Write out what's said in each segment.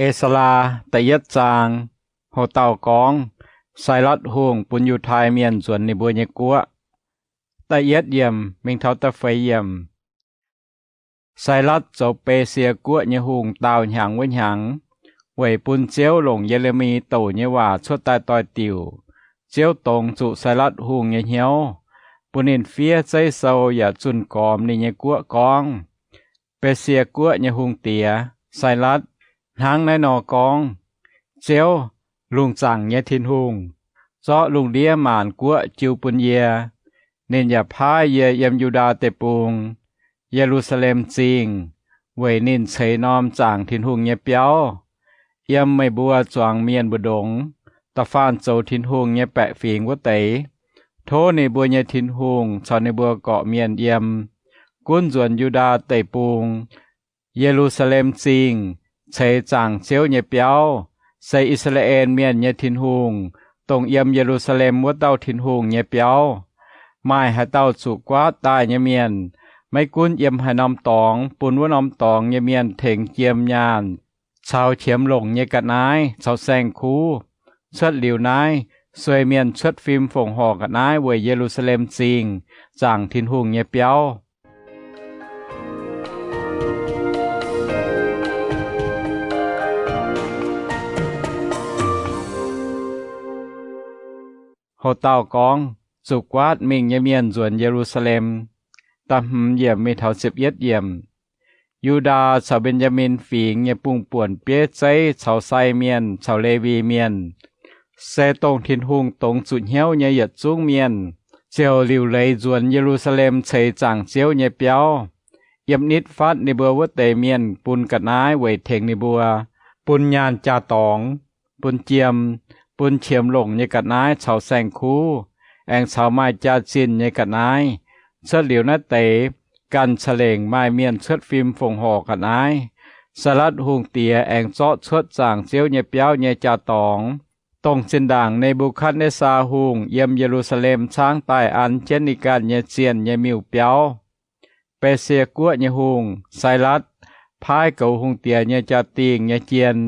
E^saa^laa da'yietv zaang. Ho dauh gorngv, Sailatv Hungh bun Yiutai Mienh nzuonx ninh mbuo nyei guoqv. Da'yietv yiemc mingh taux da'feix yiemc. Sailatv zoux Besie Guoqv nyei hungh daauh hnyangx wuov hnyangx, weic bun Ziouv longc Ye^le^mi douc nyei waac cuotv daaih doix-diuc. Ziouv dongz zuqc Sailatv Hungh nyei hnyouv, bun ninh fiev zeiv sou yaac zunh gormx ninh nyei guoqv gorngv, Besie Guoqv nyei hungh diex, Sailatv, hnangv naaiv nor gorngv, Ziouv, lungh zaangc nyei Tin-Hungh, zorqv lungh ndiev maanc guoqv jiu bun yie. Ninh yaac paaiv yie yiem Yu^ndaa Deic-Bung, Ye^lu^saa^lem Zingh, weic ninh ceix norm zaangc Tin-Hungh nyei biauv, yiem meih mbuo zuangx mienh mbu'ndongx, da'faanh zoux Tin-Hungh nyei baeqc fingx wuov deix. Tov ninh mbuo nyei Tin-Hungh caux ninh mbuo gorqv-mienh yiem. Gunv nzuonx Yu^ndaa Deic-Bung, Ye^lu^saa^lem Zingh, ceix zaangc Ziouv nyei biauv, se I^saa^laa^en Mienh nyei Tin-Hungh, dongh yiem Ye^lu^saa^lem wuov dauh Tin-Hungh nyei biauv. Maaih haaix dauh zuqc guaatv daaih nyei mienh, maiv gunv yiem haaix norm dorngx, bun wuov norm dorngx nyei mienh tengx jiem nyaanh caux qiemx longc nyei ga'naaiv caux saeng-kuv. Cuotv liuz naaiv, sueih mienh cuotv fim fongc horc ga'naaiv weic Ye^lu^saa^lem Zingh, zaangc Tin-Hungh nyei biauv. Ho dauh gorngv, Zuqc guaatv mingh nyei mienh nzuonx Ye^lu^saa^lem. Da'hmz yiemc mingh taux ziepc yietv yiemc. Yu^ndaa caux Mben^yaa^min Fingx nyei bungh buonc bieiv zeiv caux sai mienh caux Lewi Mienh, se dongh Tin-Hungh dongz zuqc hnyouv nyei yietc zungv mienh, ziouc liuc leiz nzuonx Ye^lu^saa^lem ceix zaangc Ziouv nyei biauv. Yiem nitv fatv ninh mbuo wuov deix mienh bun ga'naaiv weic tengx ninh mbuo, bun nyaanh jaa-dorngx, bun jiem, bun qiemx longc nyei ga'naaiv caux saeng-kuv, aengx caux maaih jaax-zinh nyei ga'naaiv. Cuotv liuz naaiv deix, ganh ca'lengc maaih mienh cuotv fim fongc horc ga'naaiv. Sailatv Hungh Diex aengx zorqv cuotv zaangc Ziouv nyei biauv nyei jaa-dorngx, dongh zinh ndaangc Ne^mbu^katv^netv^saa Hungh yiem Ye^lu^saa^lem caangv daaih an jienv ninh ganh nyei zienh nyei miuc-biauv. Besie Guoqv nyei hungh, Sailatv, paaiv goux hungh diex nyei jaa-dingh nyei jien,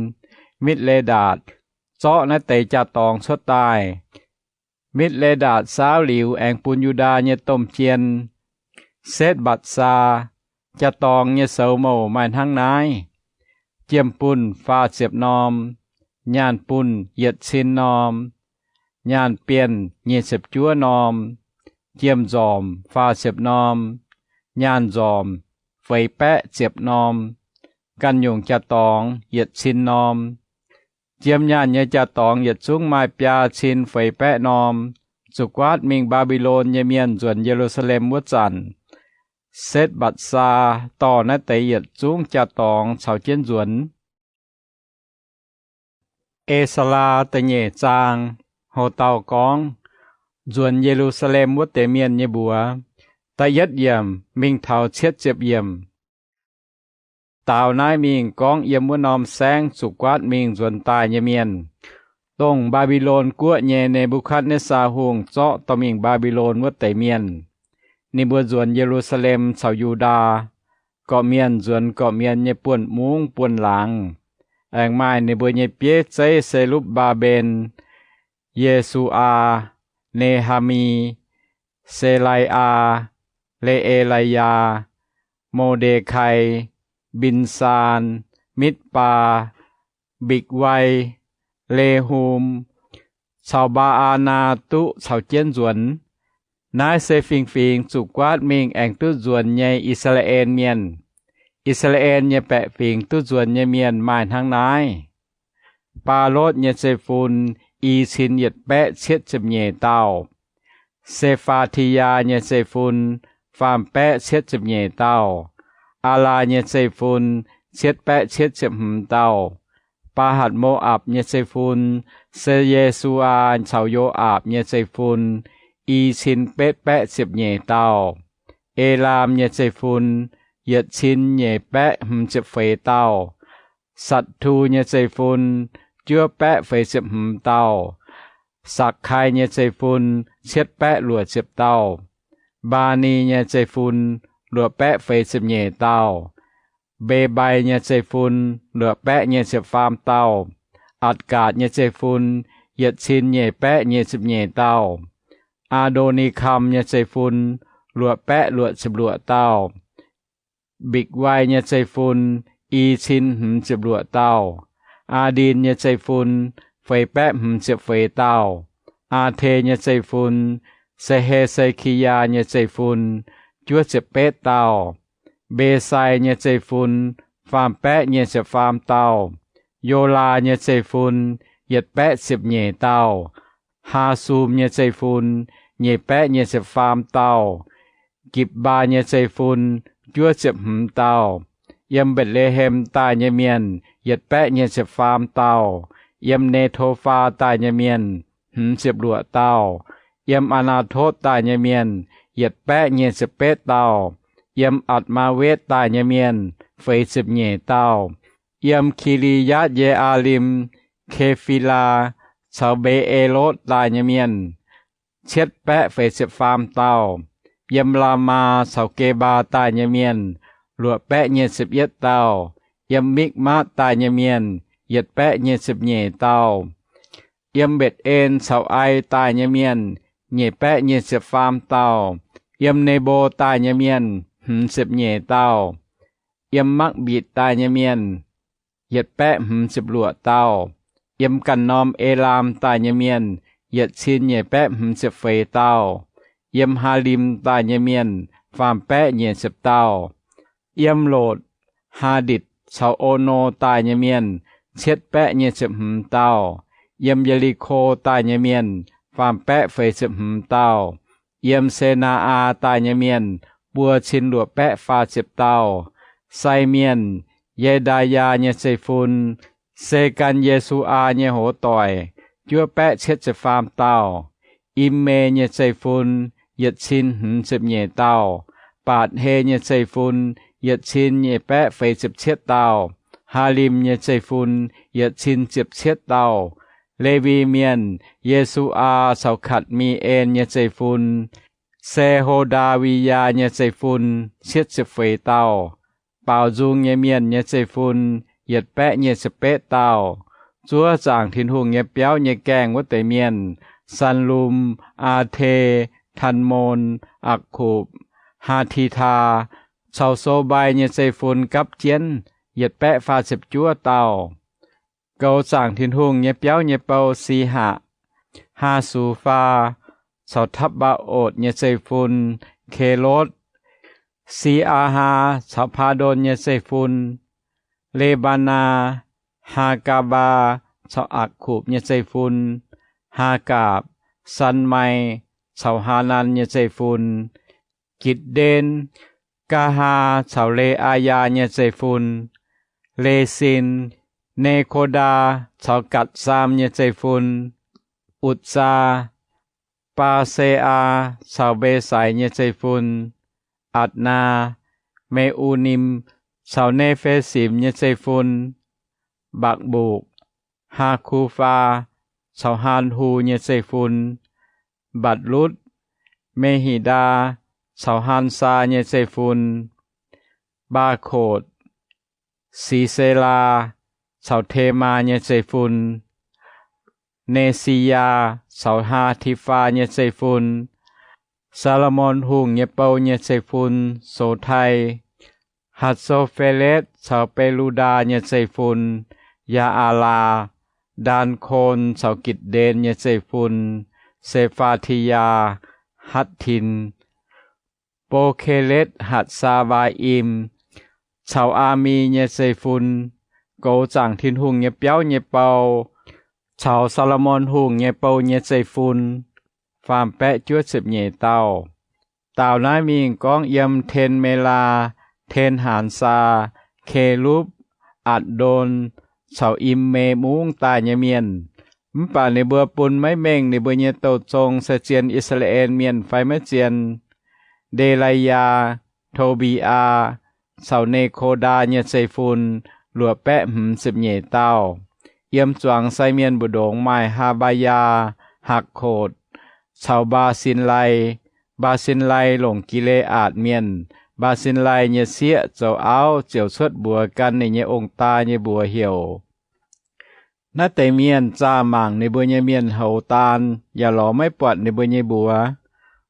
Mitv^le^ndaatc, zorqv naaiv deix jaa-dorngx cuotv daaih. Mitv^le^ndaatc saauv liuz aengx bun Yu^ndaa nyei domh jien, Setv^mbatc^saa, jaa-dorngx nyei soux mouc maaih hnangv naaiv: jiem-bunh faah ziepc norm, nyaanh bunh yietc cin norm, nyaanh bienh nyic ziepc juov norm, jiem-nzormc faah ziepc norm, nyaanh nzormc feix baeqv ziepc norm, ganh nyungc jaa-dorngx yietc cin norm. Jiem nyaanh nyei jaa-dorngx yietc zungv maaih biaa cin feix baeqv norm. Zuqc guaatv mingh Mbaa^mbi^lon nyei mienh nzuonx Ye^lu^saa^lem wuov zanc, Setv^mbatc^saa dorh naaiv deix yietc zungv jaa-dorngx caux jienv nzuonx. E^saa^laa da'nyeic zaang. Houx-dauh gorngv, nzuonx Ye^lu^saa^lem wuov deix mienh nyei mbuox. Da'yietv yiemc mingh taux cietv ziepc yiemc. Daaux naaiv mingh gorngv yiem wuov norm saengv zuqc guaatv mingh nzuonx daaih nyei mienh, dongh Mbaa^mbi^lon guoqv nyei Ne^mbu^katv^netv^saa Hungh zorqv dorh mingh Mbaa^mbi^lon wuov deix mienh. Ninh mbuo nzuonx Ye^lu^saa^lem caux Yu^ndaa, gorqv-mienh nzuonx gorqv-mienh nyei buonv-mungv buonv-laangz. Aengx maaih ninh mbuo nyei bieiv zeiv Se^lupv^mbaa^mben, Ye^su^aa, Ne^haa^mi, Se^lai^aa, Le^e^lai^yaa, Mo^nde^kai, Mbin^saan, Mitv^baa, Mbikc^wai, Le^hum, caux Mbaa^aa^naa duqv caux jienv nzuonx. Naaiv se fingx-fingx zuqc guaatv mingh aengx duqv nzuonx nyei I^saa^laa^en Mienh. I^saa^laa^en nyei baeqc fingx duqv nzuonx nyei mienh maaih hnangv naaiv: Baalotv nyei zeiv-fun, i cin yietc baeqv cietv ziepc-nyeic dauh. Se^faa^ti^yaa nyei zeiv-fun, faam baeqv cietv ziepc-nyeic dauh. Aalaa nyei zeiv-fun, cietv baeqv cietv ziepc hmz dauh. Baa^hatc Mo^apc nyei zeiv-fun, se Ye^su^aa caux Yo^aapc nyei zeiv-fun, i cin betv baeqv ziepc-nyeic dauh. Elaam nyei zeiv-fun, yietc cin nyeic baeqv hmz ziepc feix dauh. Satc^tu nyei zeiv-fun, juov baeqv feix ziepc hmz dauh. Sakc^kai nyei zeiv-fun, cietv baeqv luoqc ziepc dauh. Mbaa^ni nyei zeiv-fun, luoqc baeqv feix ziepc-nyeic dauh. Mbe^mbai nyei zeiv-fun, luoqc baeqv nyic ziepc faam dauh. Atc^gaatc nyei zeiv-fun, yietc cin nyeic baeqv nyic ziepc nyeic dauh. Aa^ndo^ni^kam nyei zeiv-fun, luoqc baeqv luoqc ziepc luoqc dauh. Mbikc^wai nyei zeiv-fun, i cin hmz ziepc luoqc dauh. Aa^ndin nyei zeiv-fun, feix baeqv hmz ziepc feix dauh. Aa^te nyei zeiv-fun, Se^he^se^ki^yaa nyei zeiv-fun, juov ziepc betv dauh. Mbesai nyei zeiv-fun, faam baeqv nyic ziepc faam dauh. Yolaa nyei zeiv-fun, yietc baeqv ziepc nyeic dauh. Haasum nyei zeiv-fun, nyeic baeqv nyic ziepc faam dauh. Gipc^mbaa nyei zeiv-fun, juov ziepc hmz dauh. Yiem Mbetc^le^hem daaih nyei mienh, yietc baeqv nyic ziepc faam dauh. Yiem Ne^to^faa daaih nyei mienh, hmz ziepc luoqc dauh. Yiem Aa^naa^totv daaih nyei mienh, yietc baeqv nyic ziepc betv dauh. Yiem Atc^maa^wetv daaih nyei mienh, feix ziepc nyeic dauh. Yiem Ki^li^yaatv Ye^aa^lim, Ke^fi^laa, caux Mbe^e^lotv daaih nyei mienh, cietv baeqv feix ziepc faam dauh. Yiem Laa^maa caux Ge^mbaa daaih nyei mienh, luoqc baeqv nyic ziepc yietv dauh. Yiem Mikv^maatv daaih nyei mienh, yietc baeqv nyic ziepc nyeic dauh. Yiem Mbetc^en caux Ai daaih nyei mienh, nyeic baeqv nyic ziepc faam dauh. Yiem Ne^mbo daaih nyei mienh, hmz ziepc nyeic dauh. Yiem Makv^mbitc daaih nyei mienh, yietc baeqv hmz ziepc luoqc dauh. Yiem ganh norm E^laam daaih nyei mienh, yietc cin nyeic baeqv hmz ziepc feix dauh. Yiem Haalim daaih nyei mienh, faam baeqv nyic ziepc dauh. Yiem Lotc, Haa^nditc caux Ono daaih nyei mienh, cietv baeqv nyic ziepc hmz dauh. Yiem Ye^li^ko daaih nyei mienh, faam baeqv feix ziepc hmz dauh. Yiem Se^naa^aa daaih nyei mienh, buo cin luoqc baeqv faah ziepc dauh. Sai mienh, Ye^ndaa^yaa nyei zeiv-fun, se gan Ye^su^aa nyei hoz doic, juov baeqv cietv ziepc faam dauh. Im^me nyei zeiv-fun, yietc cin hmz ziepc nyeic dauh. Baatc^he nyei zeiv-fun, yietc cin nyeic baeqv feix ziepc cietv dauh. Haalim nyei zeiv-fun, yietc cin ziepc cietv dauh. Lewi Mienh, Ye^su^aa caux Katc^mi^en nyei zeiv-fun, Se^ho^ndaa^wi^yaa nyei zeiv-fun, cietv ziepc feix dauh. Baaux nzung nyei mienh nyei zeiv-fun, yietc baeqv nyic ziepc betv dauh. Zuov zaangc Tin-Hungh nyei biauv nyei gaengh wuov deix mienh, Sanlum, Aa^te, Tan^mon, Aqkupc, Haa^ti^taa, caux Sombai nyei zeiv-fun gapv jienv, yietc baeqv faah ziepc juov dauh. Goux zaangc Tin-Hungh nyei biauv nyei bou, Sihaq, Haa^sux^faa, caux Tapv^mbaa^otc nyei zeiv-fun, Kelotv, Si^aa^haa caux Paa^ndon nyei zeiv-fun, Le^mbaa^naa, Haa^gaa^mbaa caux Aqkupc nyei zeiv-fun, Haagaapc, Sanmai caux Haanan nyei zeiv-fun, Gitc^nden, Gaahaa caux Le^aa^yaa nyei zeiv-fun, Lesin, Nekodaa caux Gatc^saam nyei zeiv-fun, Utc^saa, Baa^se^aa caux Mbesai nyei zeiv-fun, Atc^naa, Me^u^nim caux Ne^fe^simx nyei zeiv-fun, Mbakc^mbukc, Haa^ku^faa caux Haan^hu nyei zeiv-fun, Mbatc^lutc, Me^hi^ndaa caux Haan^saa nyei zeiv-fun, Mbaa^kotc, Siselaa caux Temaa nyei zeiv-fun, Neqsi^yaa caux Haa^ti^faa nyei zeiv-fun, Saa^lo^morn Hungh nyei bou nyei zeiv-fun, Sotai, Hatc^so^fe^letv caux Be^lu^ndaa nyei zeiv-fun, Yaa^aa^laa, Ndaan^kon caux Gitc^nden nyei zeiv-fun, Se^faa^ti^yaa, Hatc^tin, Bo^ke^letv, Hatc^saa^mbaa^im caux Aa^mi nyei zeiv-fun, goux zaangc Tin-Hungh nyei biauv nyei bou, caux Saa^lo^morn Hungh nyei bou nyei zeiv-fun, faam baeqv juov ziepc nyeic dauh. Daaux naaiv mingh gorngv yiem Ten^me^laa, Ten^haanx^saa, Kelupv, Atc^ndon caux Im^me Mungv daaih nyei mienh. Mv baac ninh mbuo bun maiv mengh ninh mbuo nyei douh zong se zien I^saa^laa^en Mienh fai maiv zien. Nde^lai^yaa, To^mbi^aa caux Ne^ko^ndaa nyei zeiv-fun, luoqc baeqv hmz ziepc nyeic dauh. Yiem zuangx sai mienh mbu'ndongx maaih Haa^mbaa^yaa, Hakc^kotc caux Mbaa^sin^lai. Mbaa^sin^lai longc Gi^le^aatc Mienh, Mbaa^sin^lai nyei sieqv zoux auv ziouc cuotv mbuox gan ninh nyei ong-daa nyei mbuox heuc, Naaiv deix mienh zaah mangc ninh mbuo nyei mienh houz daan, yaac lorz maiv buatc ninh mbuo nyei mbuox.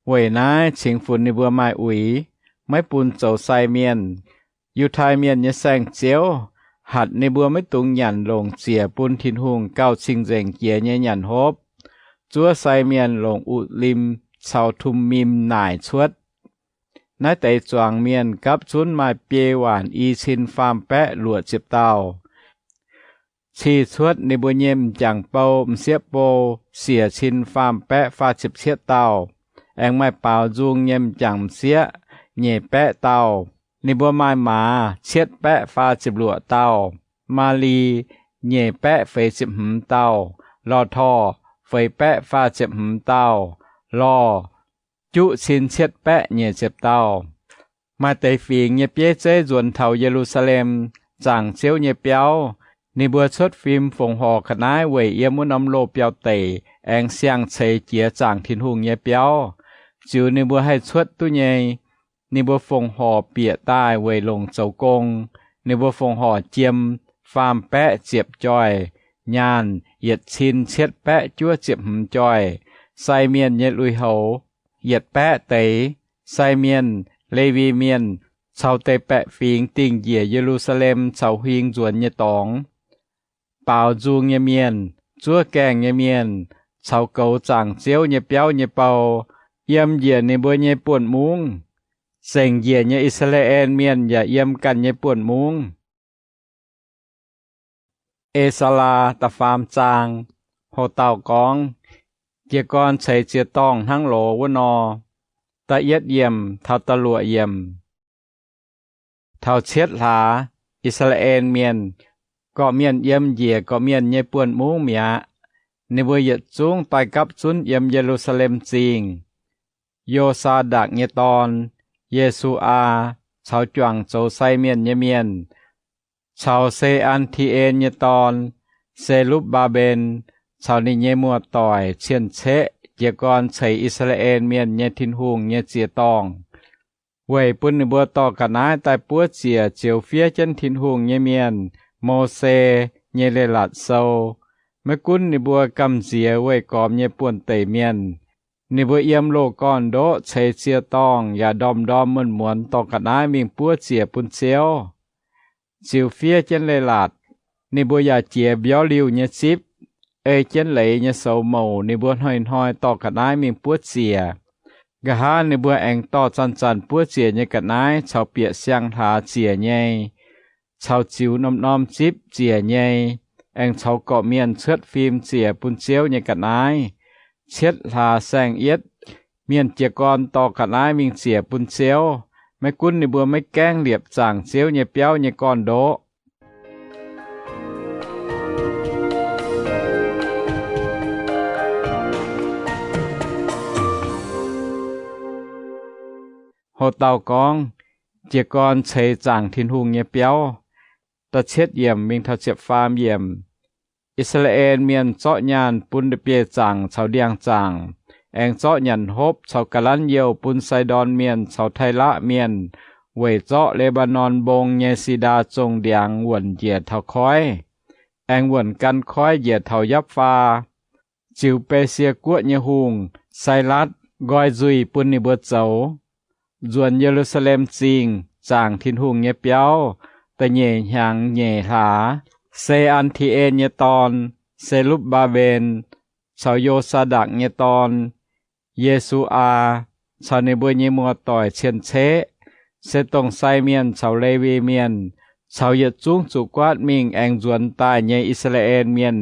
Weic naaiv cingx funx ninh mbuo maaih uix, maiv bun zoux sai mienh. Yiutai Mienh nyei saengv-ziouv hatc ninh mbuo maiv dungx nyanc longc ziec bun Tin-Hungh gauh cing-nzengc jiex nyei nyanc hopv, zuov sai mienh longc U^li^m caux Tu^mi^m naaic cuotv. Naaiv deix zuangx mienh gapv zunv maaih biei waanc i cin faam baeqv luoqc ziepc dauh. Cih cuotv ninh mbuo nyei m'jangc bou m'sieqv bou siec cin faam baeqv faah ziepc cietv dauh. Aengx maaih baaux nzung nyei m'jangc m'sieqv nyeic baeqv dauh. Ninh mbuo maaih maaz cietv baeqv faah ziepc luoqc dauh, maaz-li nyeic baeqv feix ziepc hmz dauh, lorh torh feix baeqv faah ziepc hmz dauh, lorh juqv cin cietv baeqv nyic ziepc dauh. Maaih deix fingx nyei bieiv zeiv nzuonx taux Ye^lu^saa^lem, zaangc Ziouv nyei biauv. Ninh mbuo cuotv fim fongc horc ga'naaiv weic yiem wuov norm loz-biauv deic aengx siang ceix jiez zaangc Tin-Hungh nyei biauv, ziux ninh mbuo haih cuotv duqv nyei. Ninh mbuo fongc horc bieqc daaih weic longc zoux gong. Ninh mbuo fongc horc jiem faam baeqv ziepc joih, nyaanh yietc cin cietv baeqv juov ziepc hmz joih. Sai mienh nyei lui-houx yietc baeqv deix. Sai mienh, Lewi Mienh, caux deix baeqc fingx dingh njiec Ye^lu^saa^lem caux huing nzuonx nyei dorngx. Baaux nzung nyei mienh, zuov gaengh nyei mienh, caux goux zaangc Ziouv nyei biauv nyei bou, yiem njiec ninh mbuo nyei buonv-mungv. Zengc njiec nyei I^saa^laa^en Mienh yaac yiem ganh nyei buonv-mungv. E^saa^laa Da'faam Zaang. Ho dauh gorngv, Jiez gorn ceix ziex dorngh hnangv loz wuov nor. Da'yietv yiemc taux da'luoqc yiemc. Taux cietv hlaax, I^saa^laa^en Mienh, gorqv-mienh yiem njiec gorqv-mienh nyei buonv-mungv mi'aqv. Ninh mbuo yietc zungv daaih gapv zunv yiem Ye^lu^saa^lem Zingh. Yo^saa^ndakc nyei dorn, Ye^su^aa, caux juangc zoux sai mienh nyei mienh, caux Se^an^ti^en nyei dorn, Se^lupv^mbaa^mben, caux ninh nyei muoz-doic cien-ceqv jiez gorn ceix I^saa^laa^en Mienh nyei Tin-Hungh nyei ziex dorngh, weic bun ninh mbuo dorh ga'naaiv daaih buov ziec zioux fiev jienv Tin-Hungh nyei mienh, Mose, nyei leiz-latc sou. Maiv gunv ninh mbuo gamh nziex weih gormx nyei buonv-deic mienh, ninh mbuo yiem loz-gorn-ndoqv ceix ziex dorngh yaac ndorm-ndorm muonz-muonz dorh ga'naaiv mingh buov ziec bun Ziouv. Ziux fiev jienv leiz-latc, ninh mbuo yaac jiex mbiauv liuh nyei zipv, ei jienv leiz nyei soux mouc ninh mbuo hnoi-hnoi dorh ga'naaiv mingh buov ziec. Nqa'haav ninh mbuo aengx dorh zanc-zanc buov ziec nyei ga'naaiv caux bieqc siang-hlaax ziec nyei, caux ziux norm-norm zipv ziec nyei, aengx caux gorqv-mienh cuotv fim ziec bun Ziouv nyei ga'naaiv. Cietv hlaax saeng-yietv, mienh jiez gorn dorh ga'naaiv mingh ziec bun Ziouv, maiv gunv ninh mbuo maiv gaengh liepc zaangc Ziouv nyei biauv nyei gorn-ndoqv. Ho dauh gorngv, Jiez gorn ceix zaangc Tin-Hungh nyei biauv. Da'cietv yiemc mingh taux ziepc faam yiemc. I^saa^laa^en Mienh zorqv nyaanh bun nda'bieiv-zaangc caux ndiangx-zaangc, aengx zorqv nyanc hopv caux ga'lanv youh bun Sai^ndorn Mienh caux Tailaqv Mienh, weic zorqv Le^mbaa^norn Mbong nyei si^ndaa zongh ndiangx wuonc njiec taux koiv, aengx wuonc gan koiv njiec taux Yapv^faa. Ziux Besie Guoqv nyei hungh, Sailatv, nqoi nzuih bun ninh mbuo zoux. Nzuonx Ye^lu^saa^lem Zingh zaangc Tin-Hungh nyei biauv da'nyeic hnyangx nyeic hlaax, Se^an^ti^en nyei dorn, Se^lupv^mbaa^mben, caux Yo^saa^ndakc nyei dorn, Ye^su^aa, caux ninh mbuo nyei muoz-doic cien-ceqv, se dongh sai mienh caux Lewi Mienh, caux yietc zungv zuqc guaatv mingh aengx nzuonx daaih nyei I^saa^laa^en Mienh,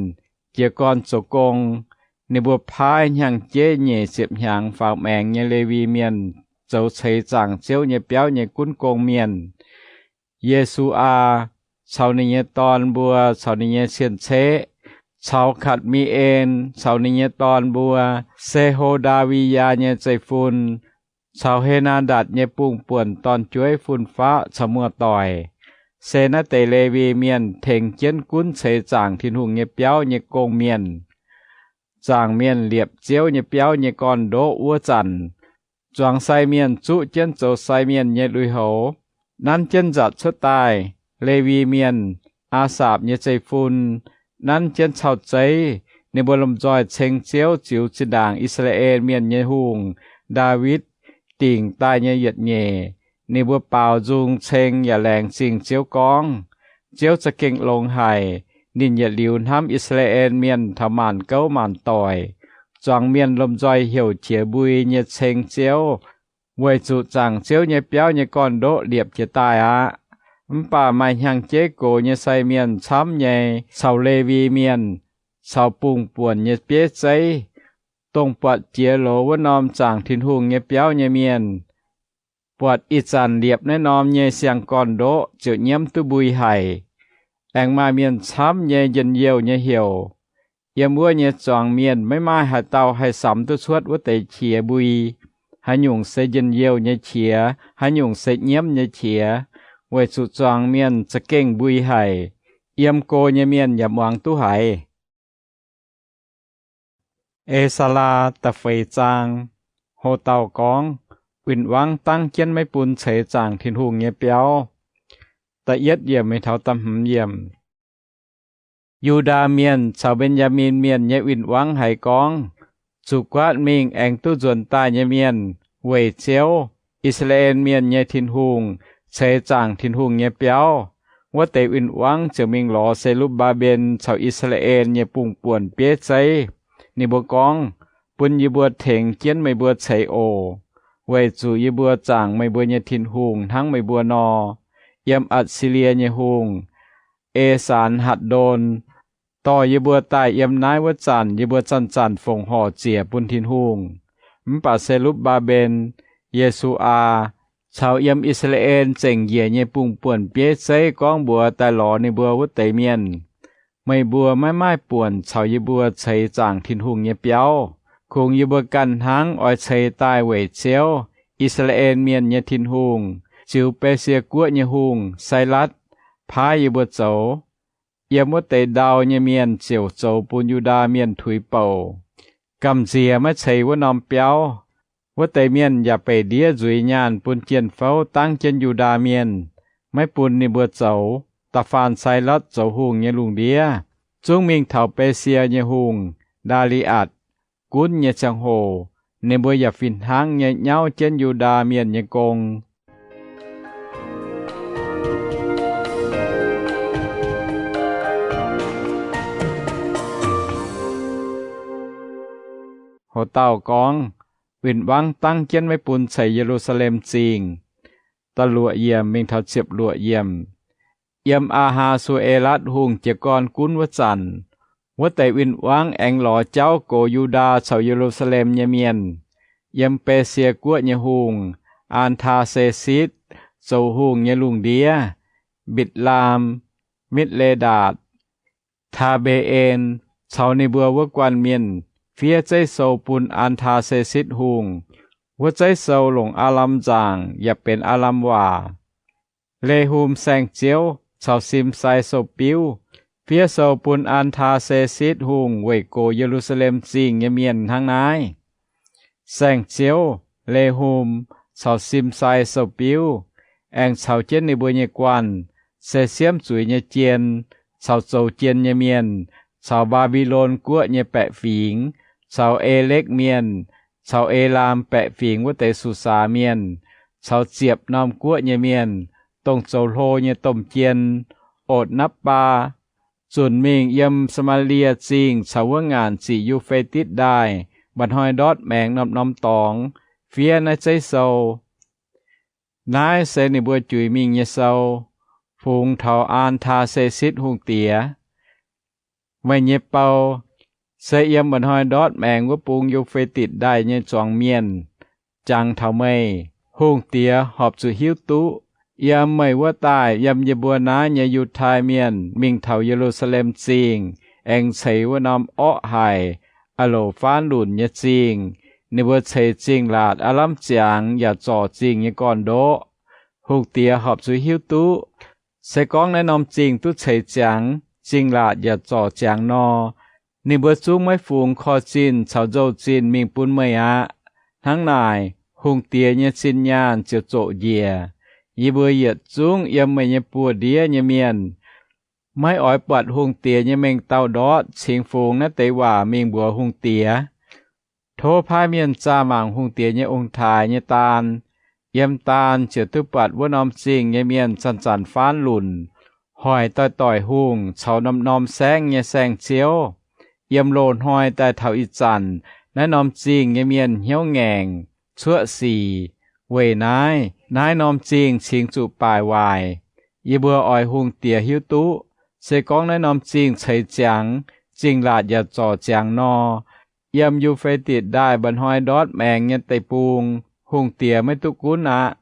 jiez gorn zoux gong. Ninh mbuo paaiv hnyangx-jeiv nyeic ziepc hnyangx faaux maengx nyei Lewi Mienh zoux ceix zaangc Ziouv nyei biauv nyei gunv gong mienh. Ye^su^aa, caux ninh nyei dorn mbuo caux ninh nyei cien-ceqv, caux Katc^mi^en caux ninh nyei dorn mbuo, se Ho^ndaa^wi^yaa nyei zeiv-fun, caux He^naa^ndatc nyei bungh buonc dorn-jueiv fun-faqv caux muoz-doic, se naaiv deix Lewi Mienh tengx jienv gunv ceix zaangc Tin-Hungh nyei biauv nyei gong mienh. Zaangc mienh liepc Ziouv nyei biauv nyei gorn-ndoqv wuov zanc, Zuangx sai mienh zuqv jienv zoux sai mienh nyei lui-houx, nanv jienv nzatc cuotv daaih. Lewi Mienh, Aasaapc nyei zeiv-fun, nanv jienv cau zeiv. Ninh mbuo lomh nzoih ceng Ziouv ziux zinh ndaangc I^saa^laa^en Mienh nyei hungh, Ndaawitv, dingc daaih nyei yietc nyeic. Ninh mbuo baaux nzung ceng yaac laengz zingh Ziouv gorngv, Ziouv za'gengh longx haic. Ninh yietc liuz hnamv I^saa^laa^en Mienh taux maanc gouv maanc doic. Zuangx mienh lomh nzoih heuc qiex mbui nyei ceng Ziouv, weic zuqc zaangc Ziouv nyei biauv nyei gorn-ndoqv liepc jiez daaih aqv. Mv baac maaih hnyangx-jeiv gox nyei sai mienh camv nyei caux Lewi Mienh caux bungx buonc nyei bieiv zeiv, dongh buatc jiex loz wuov norm zaangc Tin-Hungh nyei biauv nyei mienh, buatc ih zanc liepc naaiv norm nyei siang-gorn-ndoqv ziouc nyiemv duqv mbui haic. Aengx maaih mienh camv nyei njien-youh nyei heuc. Yiem wuov nyei zuangx mienh maiv maaih haaix dauh haih samx duqv cuotv wuov deix qiex mbui. Haaix nyungc se njien-youh nyei qiex, haaix nyungc se nyiemv nyei qiex, weic zuqc zuangx mienh za'gengh mbui haic. Yiem go nyei mienh yaac muangx duqv haiz. E^saa^laa da'feix zaang. Ho dauh gorngv, Win-wangv dangv jienv maiv bun ceix zaangc Tin-Hungh nyei biauv. Da'yietv yiemc mingh taux da'hmz yiemc. Yu^ndaa Mienh caux Mben^yaa^min Mienh nyei win-wangv haiz gorngv, Zuqc guaatv mingh aengx duqv nzuonx daaih nyei mienh weic Ziouv, I^saa^laa^en Mienh nyei Tin-Hungh, ceix zaangc Tin-Hungh nyei biauv. Wuov deix win-wangv ziouc mingh lorz Se^lupv^mbaa^mben caux I^saa^laa^en nyei bungx buonc bieiv zeiv. Ninh mbuo gorngv, Bun yie mbuo tengx jienv meih mbuo ceix oc, weic zuqc yie mbuo zaangc meih mbuo nyei Tin-Hungh hnangv meih mbuo nor, yiem Atc^si^lie nyei hungh, E^saanx^hatc^ndon, dorh yie mbuo daaih yiem naaiv wuov zanc yie mbuo zanc-zanc fongc horc ziec bun Tin-Hungh. Mv baac Se^lupv^mbaa^mben, Ye^su^aa, caux yiem I^saa^laa^en zengc njiec nyei bungx buonc bieiv zeiv gorngv mbuox daaih lorz ninh mbuo wuov deix mienh, Meih mbuo maiv maaih buonc caux yie mbuo ceix zaangc Tin-Hungh nyei biauv. Kungx yie mbuo ganh hnangv oix ceix daaih weic Ziouv, I^saa^laa^en Mienh nyei Tin-Hungh, ziux Besie Guoqv nyei hungh, Sailatv, paaiv yie mbuo zoux. Yiem wuov deix ndau nyei mienh ziouc zoux bun Yu^ndaa Mienh tuix bouc, gamh nziex maiv ceix wuov norm biauv. Wuov deix mienh yaac beic ndiev nzuiz nyaanh bun jien-fouv dangv jienv Yu^ndaa Mienh, maiv bun ninh mbuo zoux. Da'faanh Sailatv zoux hungh nyei lungh ndiev, zungv mingh taux Besie nyei hungh, Ndaa^li^atc, gunv nyei ziangh hoc, ninh mbuo yaac fih hnangv nyei nyauv jienv Yu^ndaa Mienh nyei gong. Ho dauh gorngv, Win-wangv dangv jienv maiv bun ceix Ye^lu^saa^lem Zingh. Da'luoqc yiemc mingh taux ziepc luoqc yiemc. Yiem Aa^haa^su^e^latv Hungh jiez gorn gunv wuov zanc, wuov deix win-wangv aengx lorz jauv gox Yu^ndaa caux Ye^lu^saa^lem nyei mienh. Yiem Besie Guoqv nyei hungh, Aa^taa^se^sitv, zoux hungh nyei lungh ndiev, Mbitc^laam, Mitv^le^ndaatc, Taa^mbe^en, caux ninh mbuo wuov guanh mienh fiev zeiv-sou bun Aa^taa^se^sitv Hungh. Wuov zeiv-sou longc Aalam nzaangc yaac benx Aalam waac. Le^hum saeng-ziouv caux Sim^sai sou-biuv fiev sou bun Aa^taa^se^sitv Hungh weic gox Ye^lu^saa^lem Zingh nyei mienh hnangv naaiv. Saeng-ziouv Le^hum caux Sim^sai sou-biuv aengx caux jienv ninh mbuo nyei guanh, se siemv zuiz nyei jien, caux zoux jien nyei mienh, caux Mbaa^mbi^lon Guoqv nyei baeqc fingx, caux Elekv Mienh, caux Elaam baeqc fingx wuov deix Susaax Mienh, caux ziepc norm guoqv nyei mienh, dongh zoux hlo nyei domh jien, Otc^napv^baa, zunc mingh yiem Saa^maa^lie Zingh caux wuov ngaanc ziqc Yu^fe^ditv Ndaaih mba'hnoi ndortv maengx norm-norm dorngx fiev naaiv zeiv-sou. Naaiv se ninh mbuo juix mingh nyei sou, fungx taux Aa^taa^se^sitv Hungh Diex. Meih nyei bou se yiem mba'hnoi ndortv maengx wuov bung Yu^fe^ditc Ndaaih nyei zuangx mienh jangx taux meih. Hungh Diex horpc zuqc hiuv duqv yiem meih wuov daaih yiem yie mbuo naaiv nyei Yiutai Mienh mingh taux Ye^lu^saa^lem Zingh aengx ceix wuov norm orqv haic, a'louc faanv lunc nyei zingh. Ninh mbuo ceix zingh laatc aav lamh ziangx yaac zorc zingh nyei gorn-ndoqv. Hungh Diex horpc zuqc hiuv duqv se gorngv naaiv norm zingh duqv ceix ziangx, zingh laatc yaac zorc ziangx nor, ninh mbuo zungv maiv fungx korv-zinh caux nzou-zinh mingh bun meih aqv. Hnangv naaic, hungh diex nyei zinh nyaanh ziouc zoqc njiec. Yie mbuo yietc zungv yiem meih nyei buoz-ndiev nyei mienh maiv oix buatc hungh diex nyei mengh dauh ndortv cingx fungx naaiv deix waac mingh mbuox hungh diex. Tov paaiv mienh zaah mangc hungh diex nyei ong-taaix nyei daan. Yiem daan ziouc duqv buatc wuov norm zingh nyei mienh zanc-zanc faanv lunc, hoic doix-doix hungh caux norm-norm saengv nyei saeng-ziouv. Yiem loz-hnoi daaih taux ih zanc, naaiv norm zingh nyei mienh hnyouv ngaengc, cuoqv sic. Weic naaiv, naaiv norm zingh cingx zuqc baaic waaic. Yie mbuo oix hungh diex hiuv duqv, se gorngv naaiv norm zingh ceix ziangx, zingh laatc yaac zorc ziangx nor, yiem Yu^fe^ditc Ndaaih mba'hnoi ndortv maengx nyei deic-bung, hungh diex maiv duqv gunv aqv.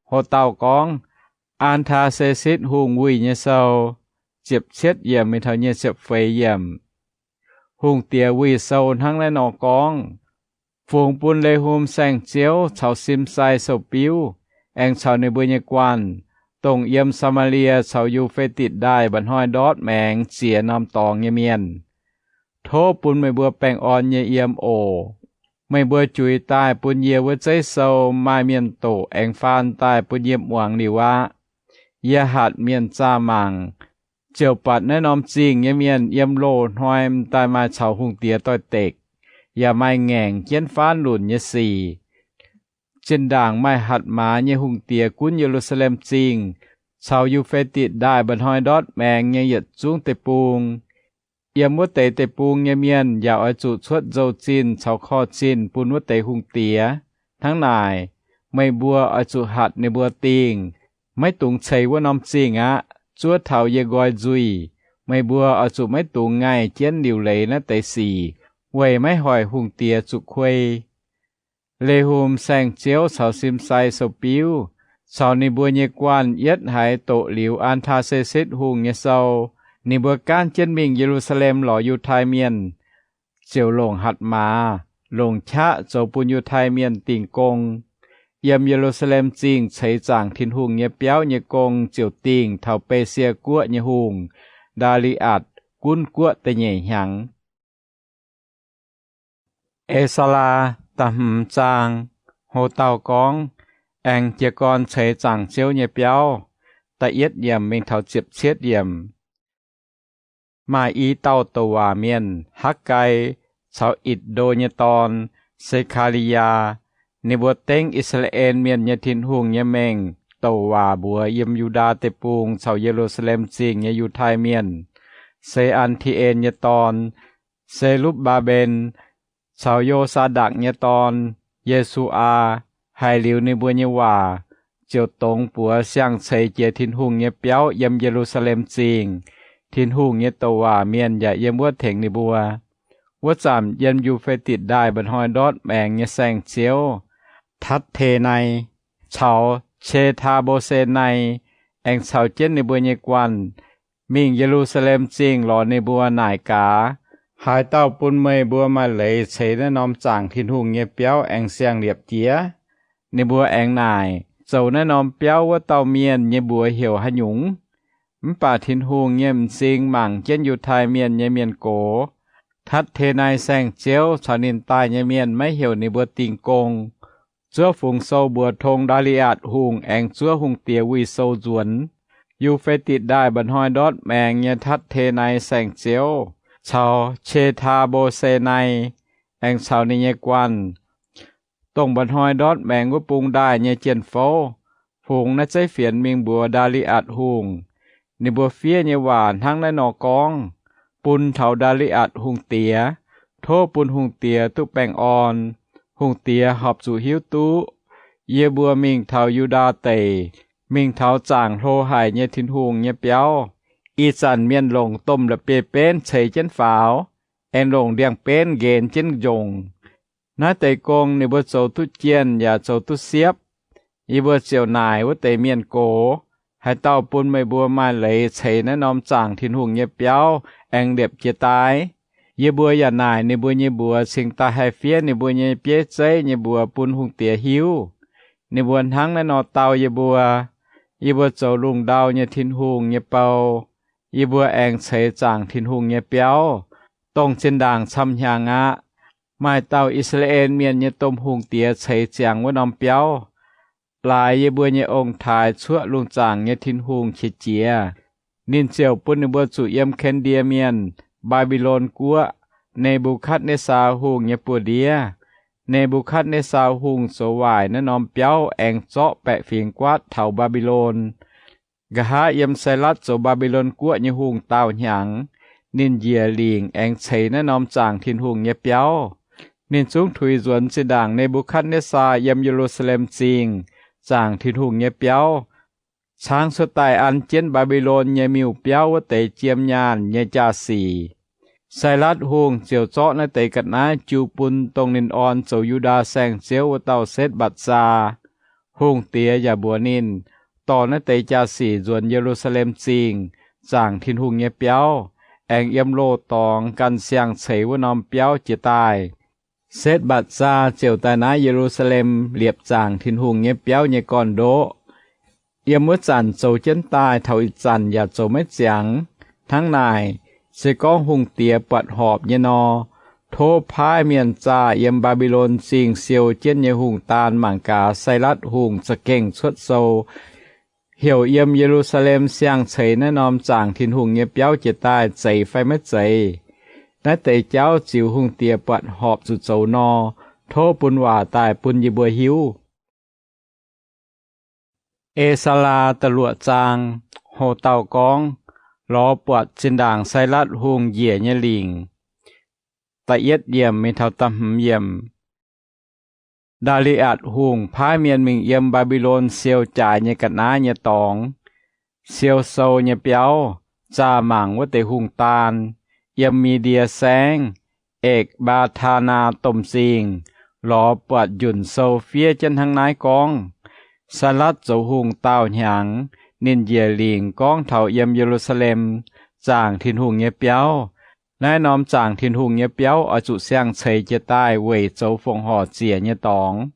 Ho dauh gorngv, Aa^taa^se^sitv Hungh wuih nyei sou, ziepc cietv yiemc mingh taux nyic ziepc feix yiemc. Hungh diex wuih sou hnangv naaiv nor gorngv, Fungx bun Le^hum saeng-ziouv caux Simsai sou-biuv, aengx caux ninh mbuo nyei guanh, dongh yiem Saa^maa^lie caux Yu^fe^ditc Ndaaih mba'hnoi ndortv maengx ziex norm dorngx nyei mienh, tov bun meih mbuo baengh orn nyei yiem oc. Meih mbuo juix daaih bun yie wuov zeiv sou maaih mienh doqc aengx faan daaih bun yie muangx liuz aqv. Yie hatc mienh zaah mangc, ziouc buatc naaiv norm zingh nyei mienh yiem loz-hnoi m'daaih maaih caux hungh diex doix-dekc, yaac maaih ngaengc jienv faanv lunc nyei sic. Zinh ndaangc maaih hatc maaz nyei hungh diex gunv Ye^lu^saa^lem Zingh caux Yu^fe^ditc Ndaaih mba'hnoi ndortv maengx nyei yietc zungv deic-bung. Yiem wuov deix deic-bung nyei mienh yaac oix zuqc cuotv nzou-zinh caux korv-zinh bun wuov deix hungh diex. Hnangv naaic, meih mbuo oix zuqc hatc ninh mbuo dingh, maiv dungx ceix wuov norm zingh aqv. Zuov taux yie nqoi nzuih, meih mbuo oix zuqc maiv dungx ngaih jienv liuc leiz naaiv deix sic, weic maiv hoic hungh diex zuqc kuei. Le^hum saeng-ziouv caux Simsai sou-biuv caux ninh mbuo nyei guanh yietv haiz doqc liuz Aa^taa^se^sitv Hungh nyei sou, ninh mbuo gaanv jienv mingh Ye^lu^saa^lem lorz Yiutai Mienh, ziouc longc hatc maaz, longc qaqv zoux bun Yiutai Mienh dingh gong. Yiem Ye^lu^saa^lem Zingh ceix zaangc Tin-Hungh nyei biauv nyei gong ziouc dingh taux Besie Guoqv nyei hungh, Ndaa^li^atc, gunv guoqv da'nyeic hnyangx. E^saa^laa da'hmz zaang. Ho dauh gorngv, Aengx jiez gorn ceix zaangc Ziouv nyei biauv. Da'yietv yiemc mingh taux ziepc cietv yiemc. Maaih i dauh douc waac mienh, Hakv^gai, caux Itc^ndo nyei dorn, Se^kaa^li^yaa. Ninh mbuo dengv I^saa^laa^en Mienh nyei Tin-Hungh nyei mengh douc waac mbuox yiem Yu^ndaa Deic-Bung caux Ye^lu^saa^lem Zingh nyei Yiutai Mienh, Se^an^ti^en nyei dorn, Se^lupv^mbaa^mben, caux Yo^saa^ndakc nyei dorn, Ye^su^aa, haiz liuz ninh mbuo nyei waac, ziouc dongz buoz siang-ceix jiex Tin-Hungh nyei biauv yiem Ye^lu^saa^lem Zingh. Tin-Hungh nyei douc waac mienh yaac yiem wuov tengx ninh mbuo. Wuov zanc yiem Yu^fe^ditc Ndaaih mba'hnoi ndortv maengx nyei saeng-ziouv, Tatv^te^nai, caux Qe^taa^mbo^se^nai, aengx caux jienv ninh mbuo nyei guanh, mingh Ye^lu^saa^lem Zingh lorz ninh mbuo naaic gaax, Haaix dauh bun meih mbuo maaih leiz ceix naaiv norm zaangc Tin-Hungh nyei biauv aengx siang-liepc jiex? Ninh mbuo aengx naaic, Zoux naaiv norm biauv wuov dauh mienh nyei mbuox heuc haaix nyungc? Mv baac Tin-Hungh nyei m'zing mangc jienv Yiutai Mienh nyei mienh gox. Tatv^te^nai saeng-ziouv caux ninh daaih nyei mienh maiv heuc ninh mbuo dingh gong. Zuov fungx sou mbuox tong Ndaa^li^atc Hungh aengx zuov hungh diex wuih sou nzuonx. Yu^fe^ditc Ndaaih mba'hnoi ndortv maengx nyei Tatv^te^nai saeng-ziouv caux Qe^taa^mbo^se^nai aengx caux ninh nyei guanh, dongh mba'hnoi ndortv maengx wuov bung ndaaih nyei jien-fouv, fungx naaiv zeiv fienx mingh mbuox Ndaa^li^atc Hungh. Ninh mbuo fiev nyei waac hnangv naaiv nor gorngv, Bun taux Ndaa^li^atc Hungh Diex, tov bun hungh diex duqv baengh orn. Hungh diex horpc zuqc hiuv duqv yie mbuo mingh taux Yu^ndaa Deic, mingh taux zaangc hlo haic nyei Tin-Hungh nyei biauv. Ih zanc mienh longc domh la'bieiv-benv ceix jienv faaux, aengx longc ndiangx-benv nqenx jienv njongc. Naaiv deix gong ninh mbuo zoux duqv jienh yaac zoux duqv siepv. Yie mbuo ziouc naaic wuov deix mienh gox, Haaix dauh bun meih mbuo maaih leiz ceix naaiv norm zaangc Tin-Hungh nyei biauv aengx liepc jiez daaih? Yie mbuo yaac naaic ninh mbuo nyei mbuox cingx daaih haih fiev ninh mbuo nyei bieiv zeiv nyei mbuox bun hungh diex hiuv. Ninh mbuo hnangv naaiv nor dau yie mbuo. Yie mbuo zoux lungh ndau nyei Tin-Hungh nyei bou. Yie mbuo aengx ceix zaangc Tin-Hungh nyei biauv, dongh zinh ndaangc camv hnyangx aqv. Maaih dauh I^saa^laa^en Mienh nyei domh hungh diex ceix ziangx wuov norm biauv, laaix yie mbuo nyei ong-taaix cuoqv lungh zaangc nyei Tin-Hungh qiex jiez. Ninh ziouc bun ninh mbuo zuqc yiem Ken^ndie Mienh, Mbaa^mbi^lon Guoqv, Ne^mbu^katv^netv^saa Hungh nyei buoz-ndiev. Ne^mbu^katv^netv^saa Hungh zoux waaic naaiv norm biauv aengx zorqv baeqc fingx guaatv taux Mbaa^mbi^lon. Nqa'haav yiem Sailatv zoux Mbaa^mbi^lon Guoqv nyei hungh daauh hnyangx, ninh njiec lingc aengx ceix naaiv norm zaangc Tin-Hungh nyei biauv. Ninh zungv tuix nzuonx zinh ndaangc Ne^mbu^katv^netv^saa yiem Ye^lu^saa^lem Zingh zaangc Tin-Hungh nyei biauv, caangv cuotv daaih an jienv Mbaa^mbi^lon nyei miuc-biauv wuov deix jiem nyaanh nyei jaa-sic. Sailatv Hungh ziouc zorqv naaiv deix ga'naaiv jiu bun dongh ninh orn zoux Yu^ndaa Saengv-Ziouv wuov dauh Setv^mbatc^saa. Hungh diex yaac mbuox ninh, dorh naaiv deix jaa-sic nzuonx Ye^lu^saa^lem Zingh zaangc Tin-Hungh nyei biauv, aengx yiem loz-dorngx ganh siang-ceix wuov norm biauv jiez daaih. Setv^mbatc^saa ziouc daaih naaiv Ye^lu^saa^lem liepc zaangc Tin-Hungh nyei biauv nyei gorn-ndoqv. Yiem wuov zanc zoux jienv daaih taux ih zanc yaac zoux maiv ziangx. Hnangv naaic, se gorngv hungh diex buatc horpc nyei nor, tov paaiv mienh zaah yiem Mbaa^mbi^lon Zingh siou jienv nyei hungh daan mangc gaax Sailatv Hungh za'gengh cuotv sou heuc yiem Ye^lu^saa^lem siang-ceix naaiv norm zaangc Tin-Hungh nyei biauv jiez daaih zeiz fai maiv zeiz. Naaiv deix jauv ziux hungh diex buatc horpc zuqc zoux nor, tov bun waac daaih bun yie mbuo hiuv. E^saa^laa da'luoqc zaang. Ho dauh gorngv, lorz buatc zinh ndaangc Sailatv Hungh njiec nyei lingc. Da'yietv yiemc mingh taux da'hmz yiemc. Ndaa^li^atc Hungh paaiv mienh mingh yiem Mbaa^mbi^lon siou jaaix nyei ga'naaiv nyei dorngx, siou sou nyei biauv, zaah mangc wuov deix hungh daan, yiem Mi^ndie Saengv, Ekc^mbaa^taa^naa Domh Zingh, lorz buatc njunc sou fiev jienv hnangv naaiv gorngv, Sailatv zoux hungh daauh hnyangx, ninh njiec lingc gorngv taux yiem Ye^lu^saa^lem zaangc Tin-Hungh nyei biauv. Naaiv norm zaangc Tin-Hungh nyei biauv oix zuqc siang-ceix jiez daaih weic zoux fongc horc ziec nyei dorngx.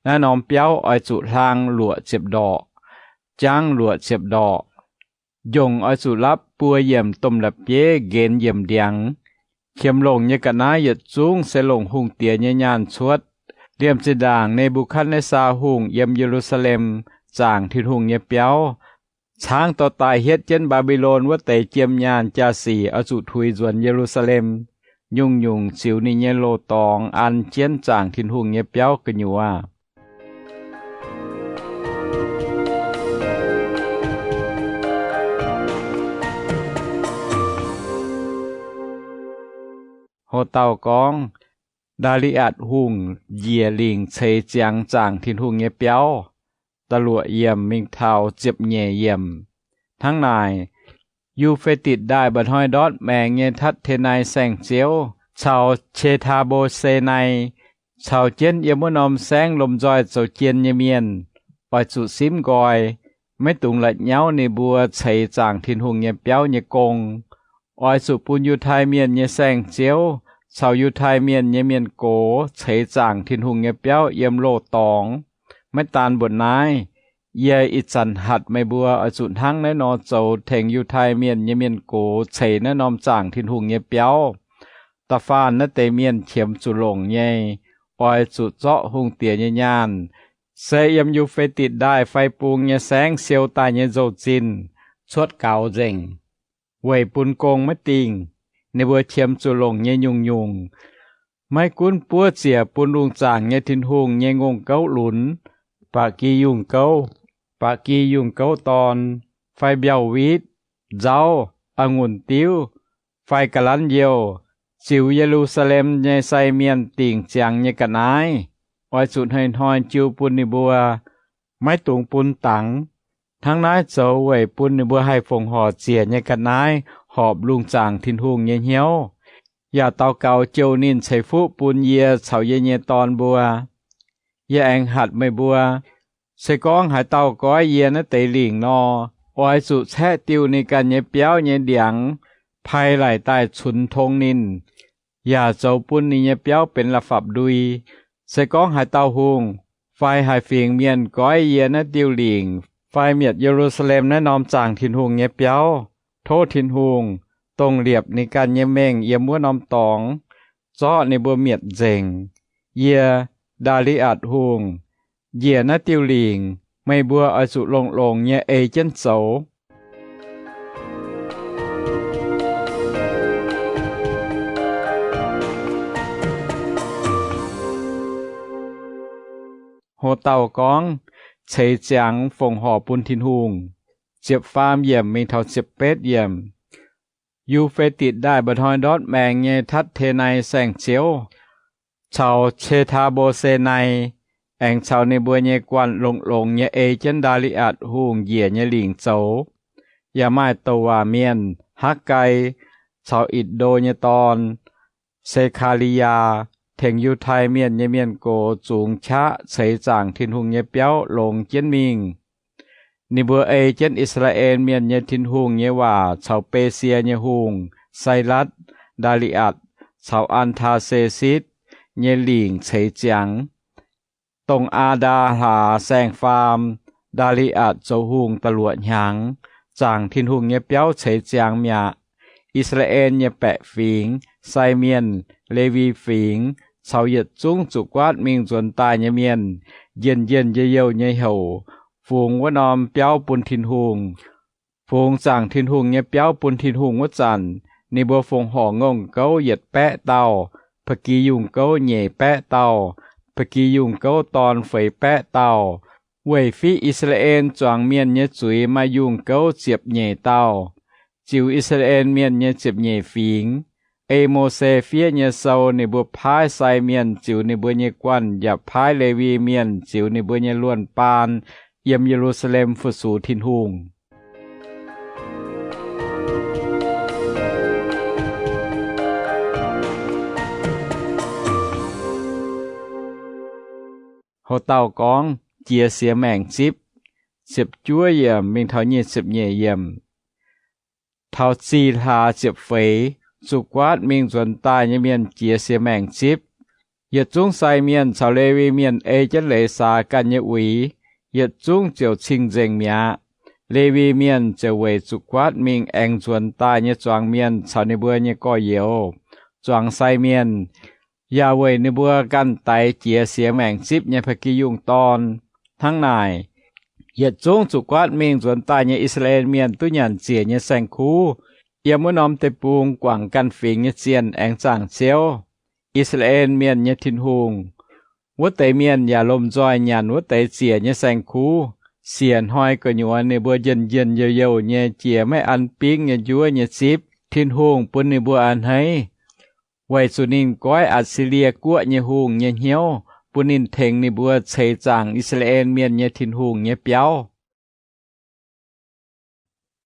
Naaiv norm biauv oix zuqc hlaang luoqc ziepc ndorqc, jangv luoqc ziepc ndorqc. Njongc oix zuqc lapv buo yiemc domh la'bieiv nqenx yiemc ndiangx. Qiemx longc nyei ga'naaiv yietc zungv se longc hungh diex nyei nyaanh cuotv. Liemh zinh ndaangc Ne^mbu^katv^netv^saa Hungh yiem Ye^lu^saa^lem zaangc Tin-Hungh nyei biauv, caangv dorh daaih hietv jienv Mbaa^mbi^lon wuov deix jiem nyaanh jaa-sic oix zuqc tuix nzuonx Ye^lu^saa^lem, nyungc-nyungc ziux ninh nyei loz-dorngx an jienv zaangc Tin-Hungh nyei biauv gu'nyuoz. Ho dauh gorngv, Ndaa^li^atc Hungh njiec lingc ceix ziangx zaangc Tin-Hungh nyei biauv. Da'luoqc yiemc mingh taux ziepc nyeic yiemc. Hnangv naaic, Yu^fe^ditc Ndaaih mba'hnoi ndortv maengx nyei Tatv^te^nai Saengv-Ziouv caux Qe^taa^mbo^se^nai caux jienv yiem wuov norm saengv lomh nzoih zoux jien nyei mienh oix zuqc simv nqoi, maiv dungx la'nyauv ninh mbuo ceix zaangc Tin-Hungh nyei biauv nyei gong. Oix zuqc bun Yiutai Mienh nyei Saengv-Ziouv caux Yiutai Mienh nyei mienh gox ceix zaangc Tin-Hungh nyei biauv yiem loz-dorngx. Maiv daan mbuoqc naaiv, yie ih zanc hatc meih mbuo oix zuqc hnangv naaiv nor zoux tengx Yiutai Mienh nyei mienh gox ceix naaiv norm zaangc Tin-Hungh nyei biauv. Da'faanh naaiv deix mienh qiemx zuqc longc nyei, oix zuqc zorqv hungh diex nyei nyaanh, se yiem Yu^fe^ditc Ndaaih fai bung nyei saengv siou daaih nyei nzou-zinh, cuotv gaux nzengc, weic bun gong maiv dingh. Ninh mbuo qiemx zuqc longc nyei nyungc-nyungc, maiv gunv buov ziec bun lungh zaangc nyei Tin-Hungh nyei ngongh gouv lunx, ba'gi yungh gouv, ba'gi yungh gouv dorn, fai mbiauh witv, nzauv, a'ngunc diuv, fai ga'lanv youh, ziux Ye^lu^saa^lem nyei sai mienh dingc ziangx nyei ga'naaiv, oix zuqc hnoi-hnoi jiu bun ninh mbuo, maiv dungx bun dangx. Hnangv naaiv zoux weic bun ninh mbuo haih fongc horc ziec nyei ga'naaiv horpc lungh zaangc Tin-Hungh nyei hnyouv, yaac daux gaux jouh ninh ceix fuqv bun yie caux yie nyei dorn mbuo. Yie aengx hatc meih mbuo, se gorngv haaix dauh goiv yie naaiv deix lingc nor, oix zuqc caeqv diuh ninh ganh nyei biauv nyei ndiangx pai laic daaih cunx tong ninh, yaac zoux bun ninh nyei biauv benx la'fapv-ndui. Se gorngv haaix dauh hungh fai haaix fingx mienh goiv yie naaiv diuh lingc fai mietc Ye^lu^saa^lem naaiv norm zaangc Tin-Hungh nyei biauv. Tov Tin-Hungh dongh liepc ninh ganh nyei mengh yiem wuov norm dorngx, zorqv ninh mbuo mietc nzengc. Yie, Ndaa^li^atc Hungh, njiec naaiv diuh lingc. Meih mbuo oix zuqc longx-longx nyei ei jienv zoux. Ho dauh gorngv, Ceix ziangx fongc horc bun Tin-Hungh. Ziepc faam yiemc mingh taux ziepc betv yiemc. Yu^fe^ditc Ndaaih mba'hnoi ndortv maengx nyei Tatv^te^nai Saengv-Ziouv caux Ce^taa^mbo^se^nai aengx caux ninh mbuo nyei guanh longx-longx nyei ei jienv Ndaa^li^atc Hungh njiec nyei lingc zoux. Yaac maaih douc waac mienh, Hakv^gai, caux Itc^ndo nyei dorn, Se^kaa^li^yaa, tengx Yiutai Mienh nyei mienh gox zungx qaqv ceix zaangc Tin-Hungh nyei biauv longx jienv mingh. Ninh mbuo ei jienv I^saa^laa^en Mienh nyei Tin-Hungh nyei waac caux Besie nyei hungh, Sailatv, Ndaa^li^atc caux An^taa^se^sitv nyei lingc ceix ziangx. Dongh Aa^ndaa hlaax saeng-faam, Ndaa^li^atc zoux hungh da'luoqc hnyangx, zaangc Tin-Hungh nyei biauv ceix ziangx mi'aqv. I^saa^laa^en nyei baeqc fingx, sai mienh, Lewi Fingx, caux yietc zungv zuqc guaatv mingh nzuonx daaih nyei mienh, njien-njien youh-youh nyei houc, fungx wuov norm biauv bun Tin-Hungh. Fungx zaangc Tin-Hungh nyei biauv bun Tin-Hungh wuov zanc, ninh mbuo fongc horc ngongh gouv yietc baeqv dauh, ba'gi yungh gouv nyeic baeqv dauh, ba'gi yungh gouv dorn feix baeqv dauh. Weic fiqv I^saa^laa^en zuangx mienh nyei zuiz maaih yungh gouv ziepc nyeic dauh, ziux I^saa^laa^en mienh nyei ziepc nyeic fingx. Ei Mose fiev nyei sou, ninh mbuo paaiv sai mienh ziux ninh mbuo nyei guanh, yaac paaiv Lewi Mienh ziux ninh mbuo nyei luonh baan, yiem Ye^lu^saa^lem fu-sux Tin-Hungh. Ho dauh gorngv, Jiex Siex Maengc Zipv. Ziepc juov yiemc mingh taux nyic ziepc nyeic yiemc. Taux zih hlaax ziepc feix, zuqc guaatv mingh nzuonx daaih nyei mienh jiex Siex Maengc Zipv. Yietc zungv sai mienh caux Lewi Mienh ei jienv leiz saax ganh nyei uix, yietc zungv ziouc cing-nzengc mi'aqv. Lewi Mienh ziouc weic zuqc guaatv mingh aengx nzuonx daaih nyei zuangx mienh caux ninh mbuo nyei gorx-youz, zuangx sai mienh, yaac weic ninh mbuo ganh daix jiex Siex Maengc Zipv nyei ba'gi yungh dorn. Hnangv naaic, yietc zungv zuqc guaatv mingh nzuonx daaih nyei I^saa^laa^en Mienh duqv nyanc ziec nyei saeng-kuv, yiem wuov norm deic-bung guangc ganh fingx nyei zienh aengx zaangc Ziouv, I^saa^laa^en Mienh nyei Tin-Hungh. Wuov deix mienh yaac lomh nzoih nyanc wuov deix ziec nyei saeng-kuv, siec hnoi gu'nyuoz ninh mbuo njien-njien youh-youh nyei jiex maiv an bingv nyei njuov nyei zipv. Tin-Hungh bun ninh mbuo a'hneiv, weic zuqc ninh goiv Atc^si^lie Guoqv nyei hungh nyei hnyouv, bun ninh tengx ninh mbuo ceix zaangc I^saa^laa^en Mienh nyei Tin-Hungh nyei biauv.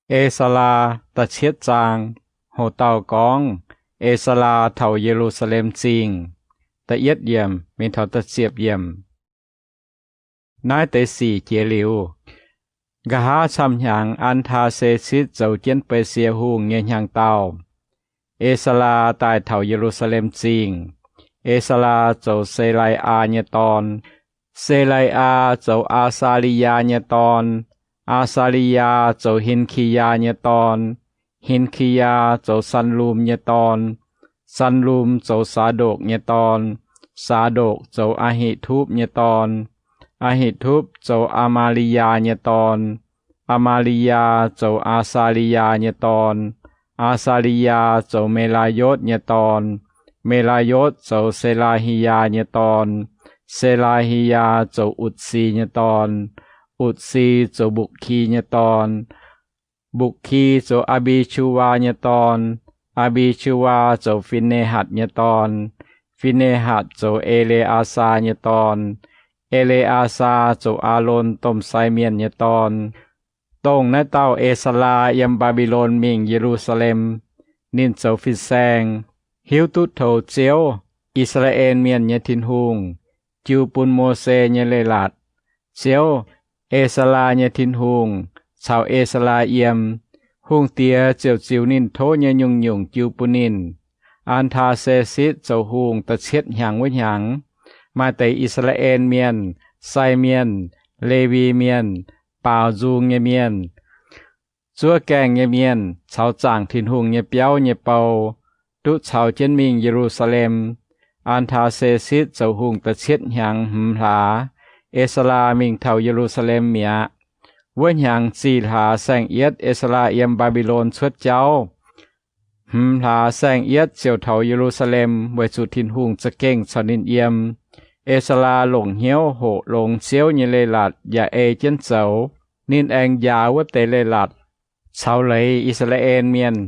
E^saa^laa da'cietv zaang. Hoc dauh gorngv, E^saa^laa taux Ye^lu^saa^lem Zingh. Da'yietv yiemc mingh taux da'ziepc yiemc. Naaiv deix sic jiex liuz, nqa'haav camv-hnyangx An^taa^se^sitv zoux jienv Besie Hungh nyei hnyangx-daauh, E^saa^laa daaih taux Ye^lu^saa^lem Zingh. E^saa^laa zoux Se^lai^aa nyei dorn. Se^lai^aa zoux Aa^saa^li^yaa nyei dorn. Aa^saa^li^yaa zoux Hin^ki^yaa nyei dorn. Hin^ki^yaa zoux Sanlum nyei dorn. Sanlum zoux Saadokc nyei dorn. Saadokc zoux Aa^hi^tupv nyei dorn. Aa^hi^tupv zoux Aa^maa^li^yaa nyei dorn. Aa^maa^li^yaa zoux Aa^saa^li^yaa nyei dorn. Aa^saa^li^yaa zoux Me^laa^yotv nyei dorn. Me^laa^yotv zoux Se^laa^hi^yaa nyei dorn. Se^laa^hi^yaa zoux Utc^si nyei dorn. Utc^si zoux Mbuk^ki nyei dorn. Mbuk^ki zoux Aa^mbi^qu^waa nyei dorn. Aa^mbi^qu^waa zoux Fin^ne^hatc nyei dorn. Fin^ne^hatc zoux E^le^aa^saa nyei dorn. E^le^aa^saa zoux Aalon domh sai mienh nyei dorn. Dongh naaiv dauh E^saa^laa yiem Mbaa^mbi^lon mingh Ye^lu^saa^lem. Ninh zoux fin-saeng, hiuv duqv toux Ziouv, I^saa^laa^en Mienh nyei Tin-Hungh, jiu bun Mose nyei leiz-latc. Ziouv, E^saa^laa nyei Tin-Hungh, caux E^saa^laa yiem. Hungh diex ziouc ziux ninh tov nyei nyungc-nyungc jiu bun ninh. An^taa^se^sitv zoux hungh da'cietv hnyangx wuov hnyangx, maaih deix I^saa^laa^en Mienh, sai mienh, Lewi Mienh, baaux nzung nyei mienh, zuov gaengh nyei mienh caux zaangc Tin-Hungh nyei biauv nyei bou, duqv caux jienv mingh Ye^lu^saa^lem. Aa^taa^se^sitv zoux hungh da'cietv hnyangx hmz hlaax, E^saa^laa mingh taux Ye^lu^saa^lem mi'aqv. Wuov hnyangx zih hlaax saeng-yietv E^saa^laa yiem Mbaa^mbi^lon cuotv jauv, hmz hlaax saeng-yietv ziouc taux Ye^lu^saa^lem weic zuqc Tin-Hungh za'gengh caux ninh yiem. E^saa^laa longc hnyouv hoqc longx Ziouv nyei leiz-latc yaac ei jienv zoux. Ninh aengx njaaux wuov deix leiz-latc caux leiz I^saa^laa^en Mienh.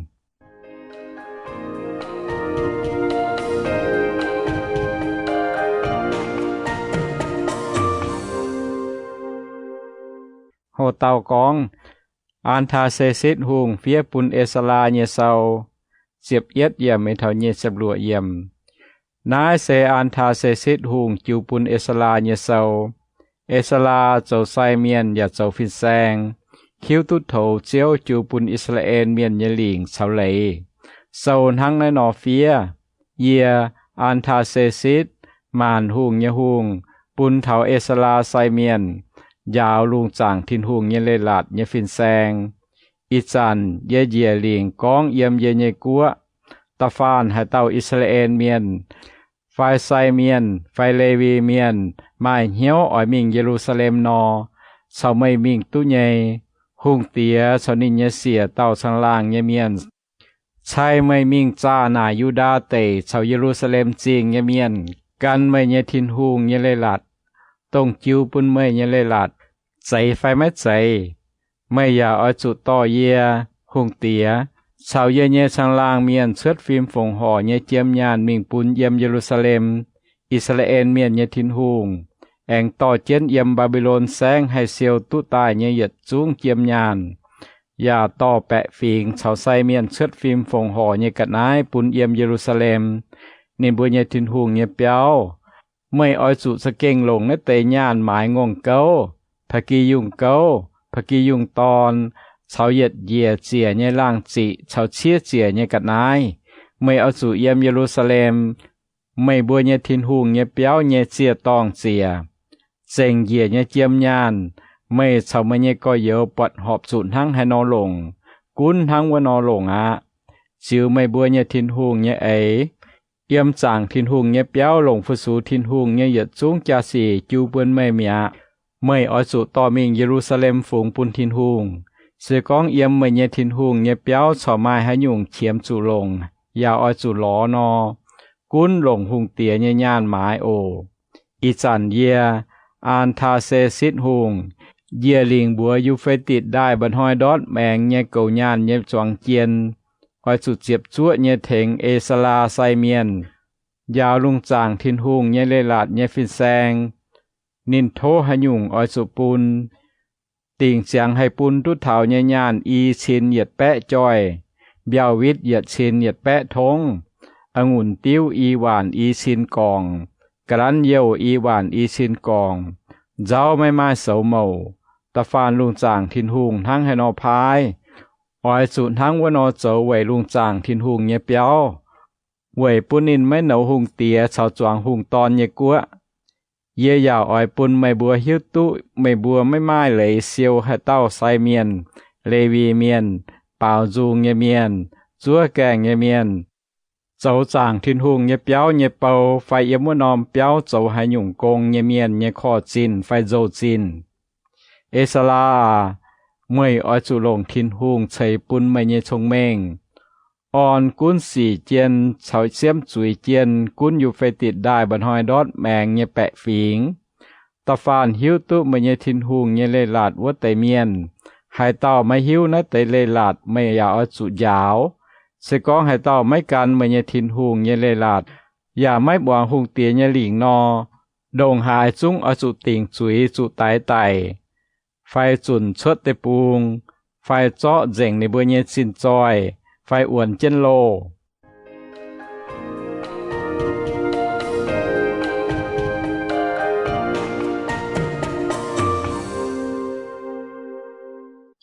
Ho dauh gorngv, Aa^taa^se^sitv Hungh fiev bun E^saa^laa nyei sou. Ziepc yietv yiemc mingh taux nyic ziepc luoqc yiemc. Naaiv se Aa^taa^se^sitv Hungh jiu bun E^saa^laa nyei sou. E^saa^laa zoux sai mienh yaac zoux fin-saeng, hiuv duqv toux Ziouv jiu bun I^saa^laa^en Mienh nyei lingc caux leiz. Sou hnangv naaiv nor fiev, Yie, Aa^taa^se^sitv, maanc hungh nyei Hungh, bun taux E^saa^laa sai mienh njaaux lungh zaangc Tin-Hungh nyei leiz-latc nyei fin-saeng. Ih zanc yie njiec lingc gorngv yiem yie nyei guoqv, Da'faanh haaix dauh I^saa^laa^en Mienh fai sai mienh fai Lewi Mienh maaih hnyouv oix mingh Ye^lu^saa^lem nor, caux meih mingh duqv nyei. Hungh Diex caux ninh nyei siec dauh caangh laangh nyei mienh cai meih mingh zaah naaic Yu^ndaa Deic caux Ye^lu^saa^lem Zingh nyei mienh gan meih nyei Tin-Hungh nyei leiz-latc, dongh jiu bun meih nyei leiz-latc, zeiz fai maiv zeiz. Meih yaac oix zuqc dorh yie, Hungh Diex, caux yie nyei caangh laangh mienh cuotv fim fongc horc nyei jiem nyaanh mingh bun yiem Ye^lu^saa^lem, I^saa^laa^en Mienh nyei Tin-Hungh, aengx dorh jienv yiem Mbaa^mbi^lon saengv haih siou duqv daaih nyei yietc zungv jiem nyaanh, yaac dorh baeqc fingx caux sai mienh cuotv fim fongc horc nyei ga'naaiv bun yiem Ye^lu^saa^lem, ninh mbuo nyei Tin-Hungh nyei biauv. Meih oix zuqc za'gengh longc naaiv deix nyaanh maaiz ngongh gouv, pa'gi yungh gouv, pa'gi yungh dorn, caux yietc njiec ziec nyei laangh ziqc caux ciev ziec nyei ga'naaiv. Meih oix zuqc yiem Ye^lu^saa^lem, meih mbuo nyei Tin-Hungh nyei biauv nyei ziec-dorngh ziec, zengc njiec nyei jiem nyaanh. Meih caux meih nyei gorx-youz buatc horpc zuqc hnangv haaix nor longc, gunv hnangv wuov nor longc aqv. Ziux meih mbuo nyei Tin-Hungh nyei eix, yiem zaangc Tin-Hungh nyei biauv longc fu-sux Tin-Hungh nyei yietc zungv jaa-sic jiu bun meih mi'aqv. Meih oix zuqc dorh mingh Ye^lu^saa^lem fungx bun Tin-Hungh. Se gorngv yiem meih nyei Tin-Hungh nyei biauv corc maaih haaix nyungc qiemx zuqc longc yaac oix zuqc lorz nor, gunv longc Hungh Diex nyei nyaanh maaiz oc. Ih zanc yie, Aa^taa^se^sitv Hungh, njiec lingc mbuox Yu^fe^ditc Ndaaih mba'hnoi ndortv maengx nyei goux nyaanh nyei zuangx jien, oix zuqc ziepc zuoqv nyei tengx E^saa^laa sai mienh njaaux lungh zaangc Tin-Hungh nyei leiz-latc nyei fin-saeng. Ninh tov haaix nyungc oix zuqc bun. Dingc ziangx haih bun duqv taux nyei nyaanh i cin yietc baeqv joih, mbiauh-witv yietc cin yietc baeqv tongv, a'ngunc diuv i waanc i cin gorngc, ga'lanv youh i waanc i cin gorngc, nzauv maiv maaih soux mouc. Da'faanh lungh zaangc Tin-Hungh hnangv haaix nor paaiv, oix zuqc hnangv wuov nor zoux weic lungh zaangc Tin-Hungh nyei biauv, weic bun ninh maiv nouz hungh diex caux zuangx hungh dorn nyei guoqv. Yie yaac oix bun meih mbuo hiuv duqv meih mbuo maiv maaih leiz siou haaix dauh sai mienh, Lewi Mienh, baaux nzung nyei mienh, zuov gaengh nyei mienh, zoux zaangc Tin-Hungh nyei biauv nyei bou fai yiem wuov norm biauv zoux haaix nyungc gong nyei mienh nyei korv-zinh fai nzou-zinh. E^saa^laa aac, meih oix zuqc longc Tin-Hungh ceix bun meih nyei cong-mengh, orn gunv sic jien caux siemv zuiz jien gunv Yu^fe^ditc Ndaaih mba'hnoi ndortv maengx nyei baeqc fingx. Da'faanh hiuv duqv meih nyei Tin-Hungh nyei leiz-latc wuov deix mienh, haaix dauh maiv hiuv naaiv deix leiz-latc meih yaac oix zuqc njaaux. Se gorngv haaix dauh maiv gan meih nyei Tin-Hungh nyei leiz-latc, yaac maiv muangx hungh diex nyei lingc nor, ndongc haaix zungv oix zuqc dingc zuiz zuqc daix daic, fai zunc cuotv deic-bung, fai zorqv nzengc ninh mbuo nyei zinh zoih, fai wuonx jienv loh.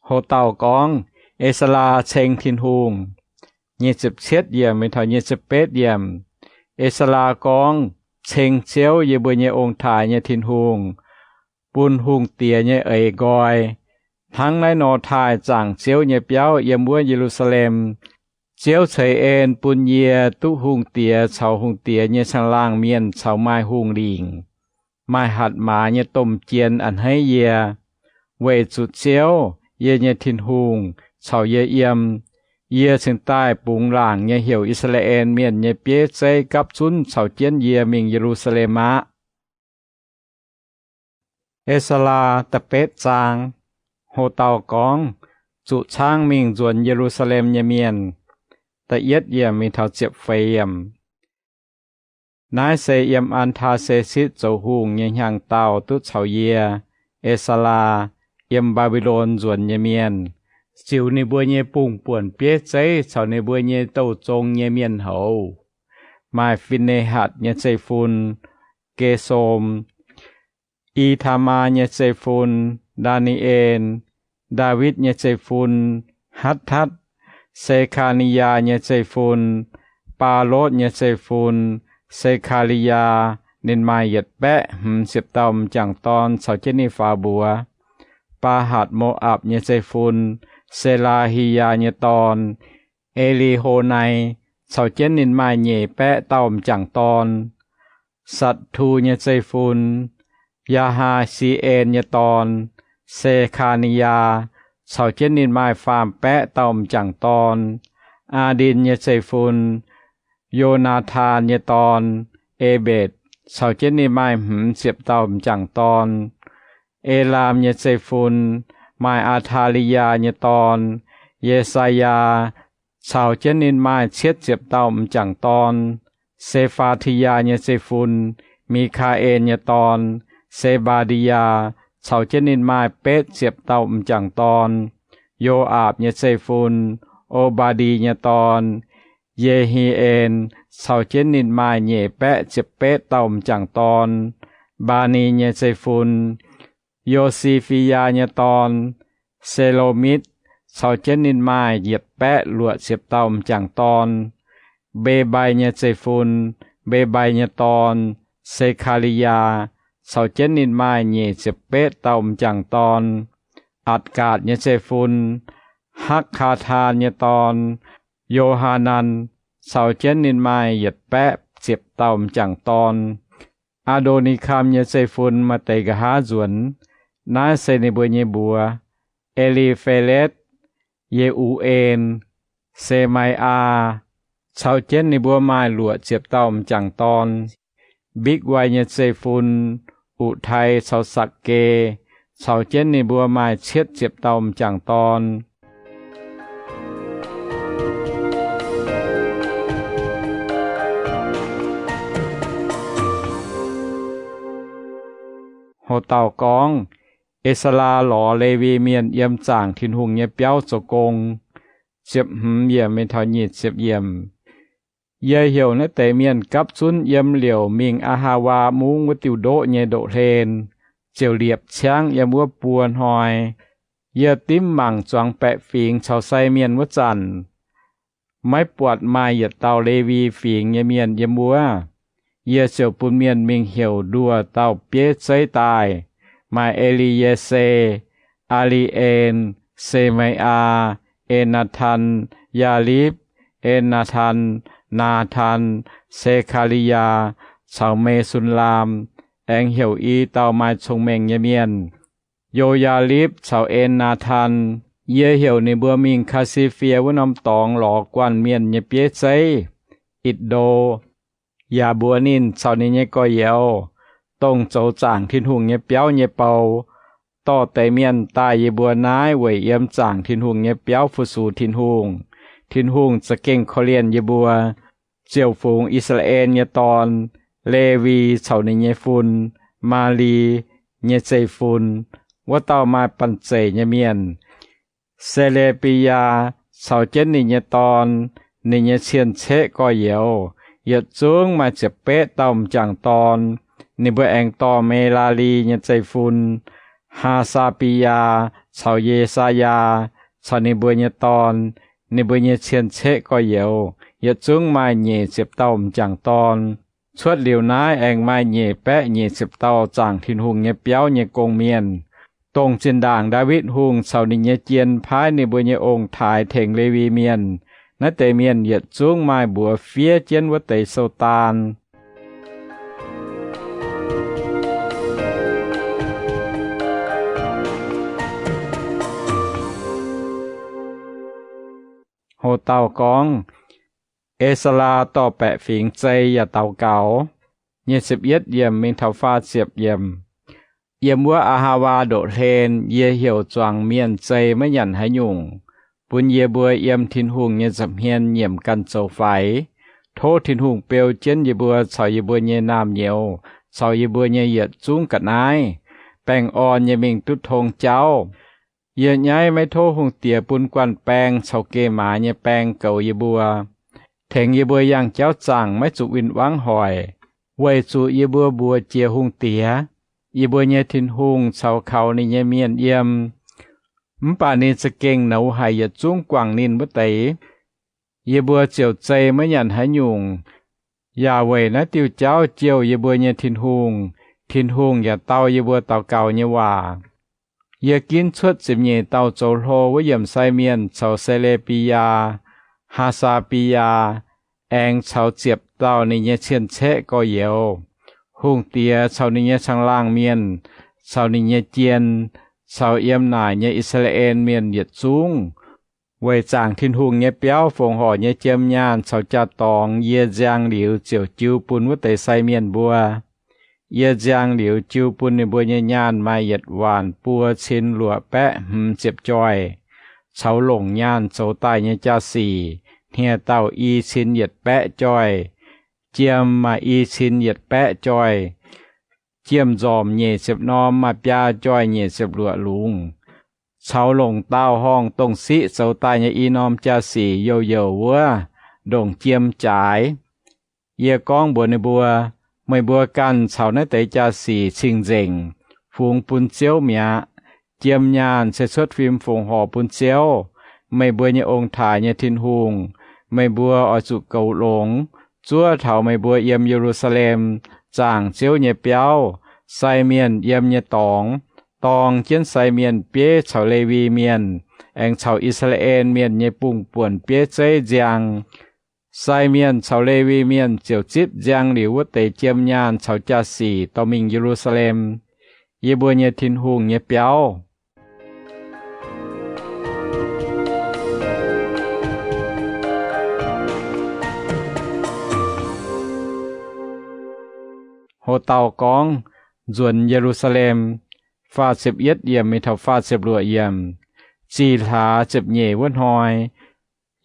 Ho dauh gorngv, E^saa^laa Ceng Tin-Hungh. Nyic ziepc cietv yiemc mingh taux nyic ziepc betv yiemc. E^saa^laa gorngv, Ceng Ziouv, yie mbuo nyei ong-taaix nyei Tin-Hungh, bun hungh diex nyei eix nqoi. Hnangv naaiv nor taaih zaangc Ziouv nyei biauv yiem wuov Ye^lu^saa^lem. Ziouv ceix en bun yie duqv hungh diex caux hungh diex nyei caangh laangh mienh caux maaih hungh lingc, maaih hatc maaz nyei domh jien a'hneiv yie. Weic zuqc Ziouv, yie nyei Tin-Hungh, caux yie yiem, yie cingx daaih bungx laangc nyei heuc I^saa^laa^en Mienh nyei bieiv zeiv gapv zunv caux jienv yie mingh Ye^lu^saa^lem aqv. E^saa^laa Da'betv Zaang. Ho dauh gorngv, Zuqc Caangv Mingh Nzuonx Ye^lu^saa^lem Nyei Mienh. Da'yietv yiemc mingh taux ziepc feix yiemc. Naaiv se yiem An^taa^se^sitv zoux hungh nyei hnyangx-daauh duqv caux yie, E^saa^laa, yiem Mbaa^mbi^lon nzuonx nyei mienh, ziux ninh mbuo nyei bungh buonc bieiv zeiv caux ninh mbuo nyei douh zong nyei mienh houz. Maaih Fi^ne^hatc nyei zeiv-fun, Ge^som, I^taa^maa nyei zeiv-fun, Ndaa^ni^en, Ndaawitv nyei zeiv-fun, Hatv^tatv, Se^kaa^ni^yaa nyei zeiv-fun, Baalotv nyei zeiv-fun, Se^kaa^li^yaa, ninh maaih yietc baeqv hmz ziepc dauh m'jangc dorn caux jienv ninh faaux mbuox. Baahatc Mo^apc nyei zeiv-fun, Se^laa^hi^yaa nyei dorn, E^li^ho^nai, caux jienv ninh maaih nyeic baeqv dauh m'jangc dorn. Satc^tu nyei zeiv-fun, Yaa^haa^si^en nyei dorn, Se^kaa^ni^yaa, caux jienv ninh maaih faam baeqv dauh m'jangc dorn. Aa^ndin nyei zeiv-fun, Yo^naa^tan nyei dorn, E^mbetc, caux jienv ninh maaih hmz ziepc dauh m'jangc dorn. Elaam nyei zeiv-fun, maaih Aa^taa^li^yaa nyei dorn, Ye^saa^yaa, caux jienv ninh maaih cietv ziepc dauh m'jangc dorn. Se^faa^ti^yaa nyei zeiv-fun, Mi^kaa^en nyei dorn, Se^mbaa^ndi^yaa, caux jienv ninh maaih betv ziepc dauh m'jangc dorn. Yo^aapc nyei zeiv-fun, O^mbaa^ndi nyei dorn, Ye^hi^en, caux jienv ninh maaih nyeic baeqv ziepc betv dauh m'jangc dorn. Mbaa^ni nyei zeiv-fun, Yo^si^fi^yaa nyei dorn, Se^lo^mitv, caux jienv ninh maaih yietc baeqv luoqc ziepc dauh m'jangc dorn. Mbe^mbai nyei zeiv-fun, Mbe^mbai nyei dorn, Se^kaa^li^yaa, caux jienv ninh maaih nyeic ziepc betv dauh m'jangc dorn. Atc^gaatc nyei zeiv-fun, Hakv^kaa^taan nyei dorn, Yo^haa^nan, caux jienv ninh maaih yietc baeqv ziepc dauh m'jangc dorn. Aa^ndo^ni^kam nyei zeiv-fun maaih deix nqa'haav nzuonx. Naaiv se ninh mbuo nyei mbuox: E^li^fe^letv, Ye^u^en, Se^mai^aa, caux jienv ninh mbuo maaih luoqc ziepc dauh m'jangc dorn. Mbikv^wai nyei zeiv-fun, Utc^tai caux Satc^ge, caux jienv ninh mbuo maaih cietv ziepc dauh m'jangc dorn. Ho dauh gorngv, E^saa^laa lorz Lewi Mienh yiem zaangc Tin-Hungh nyei biauv zoux gong. Ziepc hmz yiemc mingh taux nyic ziepc yiemc. Yie heuc naaiv deix mienh gapv zunv yiem liouc mingh Aa^haa^waa Mungv wuov diuh ndoqv nyei ndoqv-hlen, ziouc liepc ciangv yiem wuov buo hnoi. Yie dimv mangc zuangx baeqc fingx caux sai mienh wuov zanc, maiv buatc maaih yietc dauh Lewi Fingx nyei mienh yiem wuov. Yie ziouc bun mienh mingh heuc nduoh dauh bieiv zeiv daaih, maaih E^li^ye^se, Aa^li^en, Se^mai^aa, En^naa^tan, Yaalipv, En^naa^tan, Naatan, Se^kaa^li^yaa, caux Me^sun^laam, aengx heuc i dauh maaih cong-mengh nyei mienh, Yo^yaa^lipv caux En^naa^tan. Yie heuc ninh mbuo mingh Kaa^si^fie wuov norm dorngx lorz guanh mienh nyei bieiv zeiv, Itc^ndo, yaac mbuox ninh caux ninh nyei gorx-youz, dongh zoux zaangc Tin-Hungh nyei biauv nyei bou, dorh deix mienh daaih yie mbuo naaiv weic yiem zaangc Tin-Hungh nyei biauv fu-sux Tin-Hungh. Tin-Hungh za'gengh korv-lienh yie mbuo. Ziouc fungx I^saa^laa^en nyei dorn, Lewi caux ninh nyei fun, Maali nyei zeiv-fun, wuov dauh maaih banh zeic nyei mienh, Se^le^bi^yaa, caux jienv ninh nyei dorn, ninh nyei cien-ceqv gorx-youz, yietc zungv maaih ziepc betv dauh m'jangc dorn. Ninh mbuo aengx dorh Melaali nyei zeiv-fun, Haa^saa^bi^yaa, caux Ye^saa^yaa, caux ninh mbuo nyei dorn, ninh mbuo nyei cien-ceqv gorx-youz, yietc zungv maaih nyic ziepc dauh m'jangc dorn. Cuotv liuz naaiv aengx maaih nyic baeqv nyic ziepc dauh zaangc Tin-Hungh nyei biauv nyei gong-mienh, Dongh zinh ndaangc Ndaawitv Hungh caux ninh nyei jien paaiv ninh mbuo nyei ong-taaix tengx Lewi Mienh, naaiv deix mienh yietc zungv maaih mbuox fiev jienv wuov deix sou-daan. Ho dauh gorngv, E^saa^laa dorh baeqc fingx zei yaac daux gaux. Nyic ziepc yietv yiemc mingh taux faah ziepc yiemc. Yiem wuov Aa^haa^waa Ndoqv Hlen yie heuc zuangx mienh zei maiv nyanc haaix nyungc, bun yie mbuo yiem Tin-Hungh nyei nza'hmien nyiemc ganh zoux faix. Tov Tin-Hungh beu jienv yie mbuo caux yie mbuo nyei naamh nyouz caux yie mbuo nyei yietc zungv ga'naaiv baengh orn nyei mingh duqv tong jauv. Yie nyaiv maiv tov hungh diex bun guanh baeng caux geh maaz nyei baeng goux yie mbuo, tengx yie mbuo yangh jauv zaangc maiv zuqc win-wangv hoic, weic zuqc yie mbuo mbuox jiex hungh diex, yie mbuo nyei Tin-Hungh caux kaux ninh nyei mienh yiem. Mv baac ninh za'gengh nouz haic yietc zungv guangc ninh wuov deix. Yie mbuo ziouc zei maiv nyanc haaix nyungc. Yaac weic naaiv diuh jauv jouh yie mbuo nyei Tin-Hungh, Tin-Hungh yaac dau yie mbuo daux gaux nyei waac. Yie ginv cuotv ziepc nyeic dauh zoux hlo wuov yiemc sai mienh caux Se^le^mbi^yaa, Haa^saa^mbi^yaa, aengx caux ziepc dauh ninh nyei cien-ceqv gorx-youz. Hungh diex caux ninh nyei caangh laangh mienh, caux ninh nyei jien, caux yiem naaic nyei I^saa^laa^en Mienh yietc zungv, weic zaangc Tin-Hungh nyei biauv fongc horc nyei jiem nyaanh caux jaa-dorngx yie nziang liuz ziouc jiu bun wuov deix sai mienh mbuo. Yie nziang liuz jiu bun ninh mbuo nyei nyaanh maaih yietc waanc buo cin luoqc baeqv hmz ziepc joih, caux longc nyaanh zoux daaih nyei jaa-sic hniev-daauh i cin yietc baeqv joih, jiem maaih i cin yietc baeqv joih, jiem-nzormc nyeic ziepc norm maaih biaa joih nyeic ziepc luoqc lungz, caux longc daauh horngh dongh siqv zoux daaih nyei i norm jaa-sic youh youh wuov ndongc jiem jaaix. Yie gorngv mbuox ninh mbuo, Meih mbuo ganh caux naaiv deix jaa-sic cing-nzengc, fungx bun Ziouv mi'aqv. Jiem nyaanh se cuotv fim fongc horc bun Ziouv, meih mbuo nyei ong-taaix nyei Tin-Hungh. Meih mbuo oix zuqc goux longx, zuov taux meih mbuo yiem Ye^lu^saa^lem zaangc Ziouv nyei biauv, sai mienh yiem nyei dorngx, dorng jienv sai mienh bieiv caux Lewi Mienh, aengx caux I^saa^laa^en Mienh nyei bungh buonc bieiv zeiv nziang. Sai mienh caux Lewi Mienh ziouc zipv nziang liuz wuov deix jiem nyaanh caux jaa-sic dorh mingh Ye^lu^saa^lem, yie mbuo nyei Tin-Hungh nyei biauv. Ho dauh gorngv, Nzuonx Ye^lu^saa^lem. Faah ziepc yietv yiemc mingh taux faah ziepc luoqc yiemc. Zih hlaax ziepc nyeic wuov hnoi,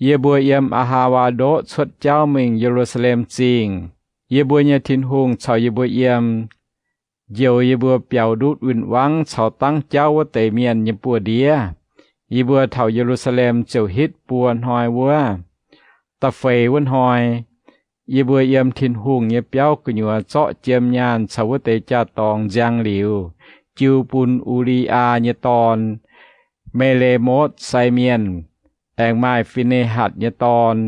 yie mbuo yiem Aa^haa^waa Ndoqv cuotv jauv mingh Ye^lu^saa^lem Zingh. Yie mbuo nyei Tin-Hungh caux yie mbuo yiem, njoux yie mbuo biaux ndutv win-wangv caux dangv jauv wuov deix mienh nyei buoz-ndiev. Yie mbuo taux Ye^lu^saa^lem ziouc hitv buo hnoi wuov. Da'feix wuov hnoi, yie mbuo yiem Tin-Hungh nyei biauv gu'nyuoz zorqv jiem nyaanh caux wuov deix jaa-dorngx nziang liuz, jiu bun U^li^yaa nyei dorn, Me^le^motv sai mienh, aengx maaih Fi^ne^hatc nyei dorn,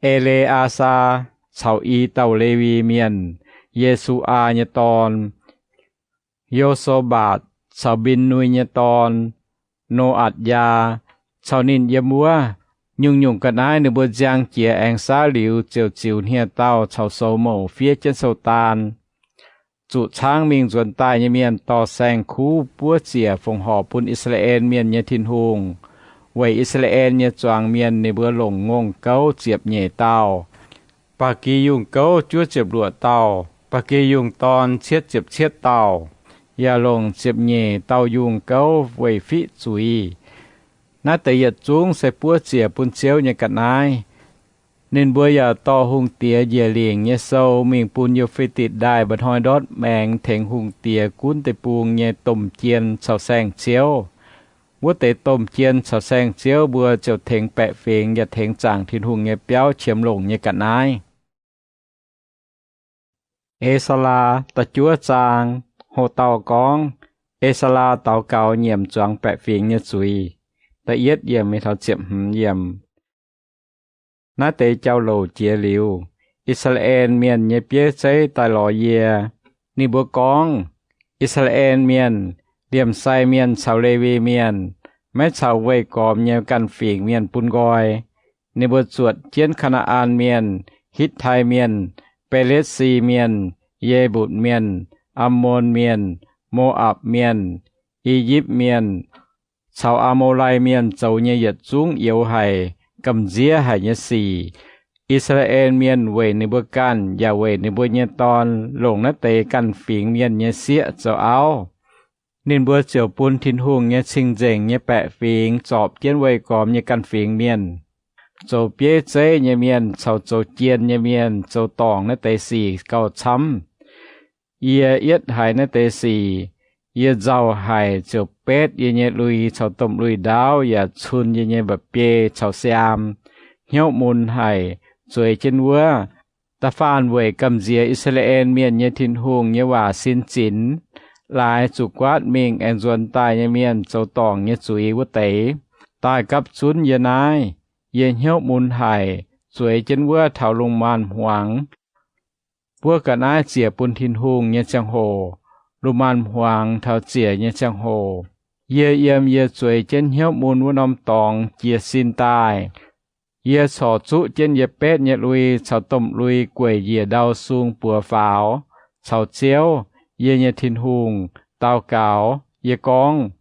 E^le^aa^saa, caux i dauh Lewi Mienh, Ye^su^aa nyei dorn, Yo^so^mbaatc, caux Mbin^nui nyei dorn, No^atc^yaa, caux ninh yiem wuov. Nyungc-nyungc ga'naaiv ninh mbuo nziang jiex aengx saav liuz ziouc ziux hniev-daauh caux soux mouc fiev jienv sou-daan. Zuqc caangv mingh nzuonx daaih nyei mienh dorh saeng-kuv buov ziec fongc horc bun I^saa^laa^en Mienh nyei Tin-Hungh, weic I^saa^laa^en nyei zuangx mienh ninh mbuo longc ngongh gouv ziepc nyeic dauh, ba'gi yungh gouv juov ziepc luoqc dauh, ba'gi yungh dorn cietv ziepc cietv dauh, yaac longc ziepc nyeic dauh yungh gouv weih fiqv zuiz. Naaiv deix yietc zungv se buov ziec bun Ziouv nyei ga'naaiv. Ninh mbuo yaac dorh hungh diex njiec lingc nyei sou mingh bun Yu^fe^ditc Ndaaih mba'hnoi ndortv maengx tengx hungh diex gunv deic-bung nyei domh jien caux saeng-ziouv. Wuov deix domh jien caux saeng-ziouv mbuo ziouc tengx baeqc fingx yaac tengx zaangc Tin-Hungh nyei biauv qiemx longc nyei ga'naaiv. E^saa^laa da'juov zaang. Ho dauh gorngv, E^saa^laa daux gaux nyiemc zuangx baeqc fingx nyei zuiz. Da'yietv yiemc mingh taux ziepc hmz yiemc. Naaiv deix jauv-louc jiex liuz, I^saa^laa^en Mienh nyei bieiv zeiv daaih lorz yie. Ninh mbuo gorngv, I^saa^laa^en Mienh, Liemh sai mienh caux Lewi Mienh, maiv caux weih gormx nyei ganh fingx mienh bun nqoi. Ninh mbuo zuotc jienv Kaa^naa^an Mienh, Hitv^tai Mienh, Be^le^si Mienh, Ye^mbutc Mienh, Ammon Mienh, Mo^apc Mienh, I^yipv Mienh, caux Aa^mo^lai Mienh zoux nyei yietc zungv youz haic, gamh nziev haic nyei sic. I^saa^laa^en Mienh weic ninh mbuo ganh yaac weic ninh mbuo nyei dorn longc naaiv deix ganh fingx mienh nyei sieqv zoux auv. Ninh mbuo ziouc bun Tin-Hungh nyei cing-nzengc nyei baeqc fingx zorpc jienv weih gormx nyei ganh fingx mienh, zoux bieiv zeiv nyei mienh caux zoux jien nyei mienh zoux dorngc naaiv deix sic gauh camv. Yie yietv haiz naaiv deix sic, yie nzauh haic, ziouc betv yie nyei lui caux domh lui ndaauv yaac cun yie nyei mba'biei caux siaam, hnyouv mun haic, zueiz jienv wuov. Da'faanh weic gamh nziex I^saa^laa^en Mienh nyei Tin-Hungh nyei waac sin zinx, laaix zuqc guaatv mingh aengx nzuonx daaih nyei mienh zoux dorngc nyei zuiz wuov deix, daaih gapv zunv yie naaiv. Yie hnyouv mun haic, zueiz jienv wuov taux lungh maanz-hmuangx. Buov ga'naaiv ziec bun Tin-Hungh nyei ziangh hoc, lungh maanz-hmuangx taux ziec nyei ziangh hoc, yie yiem yie zueiz jienv hnyouv mun wuov norm dorngx jiez sin daaih. Yie corc zuqv jienv yie betv nyei lui caux domh lui gueic njiec ndau sung buoz faaux caux Ziouv, yie nyei Tin-Hungh, daux gaux. Yie gorngv,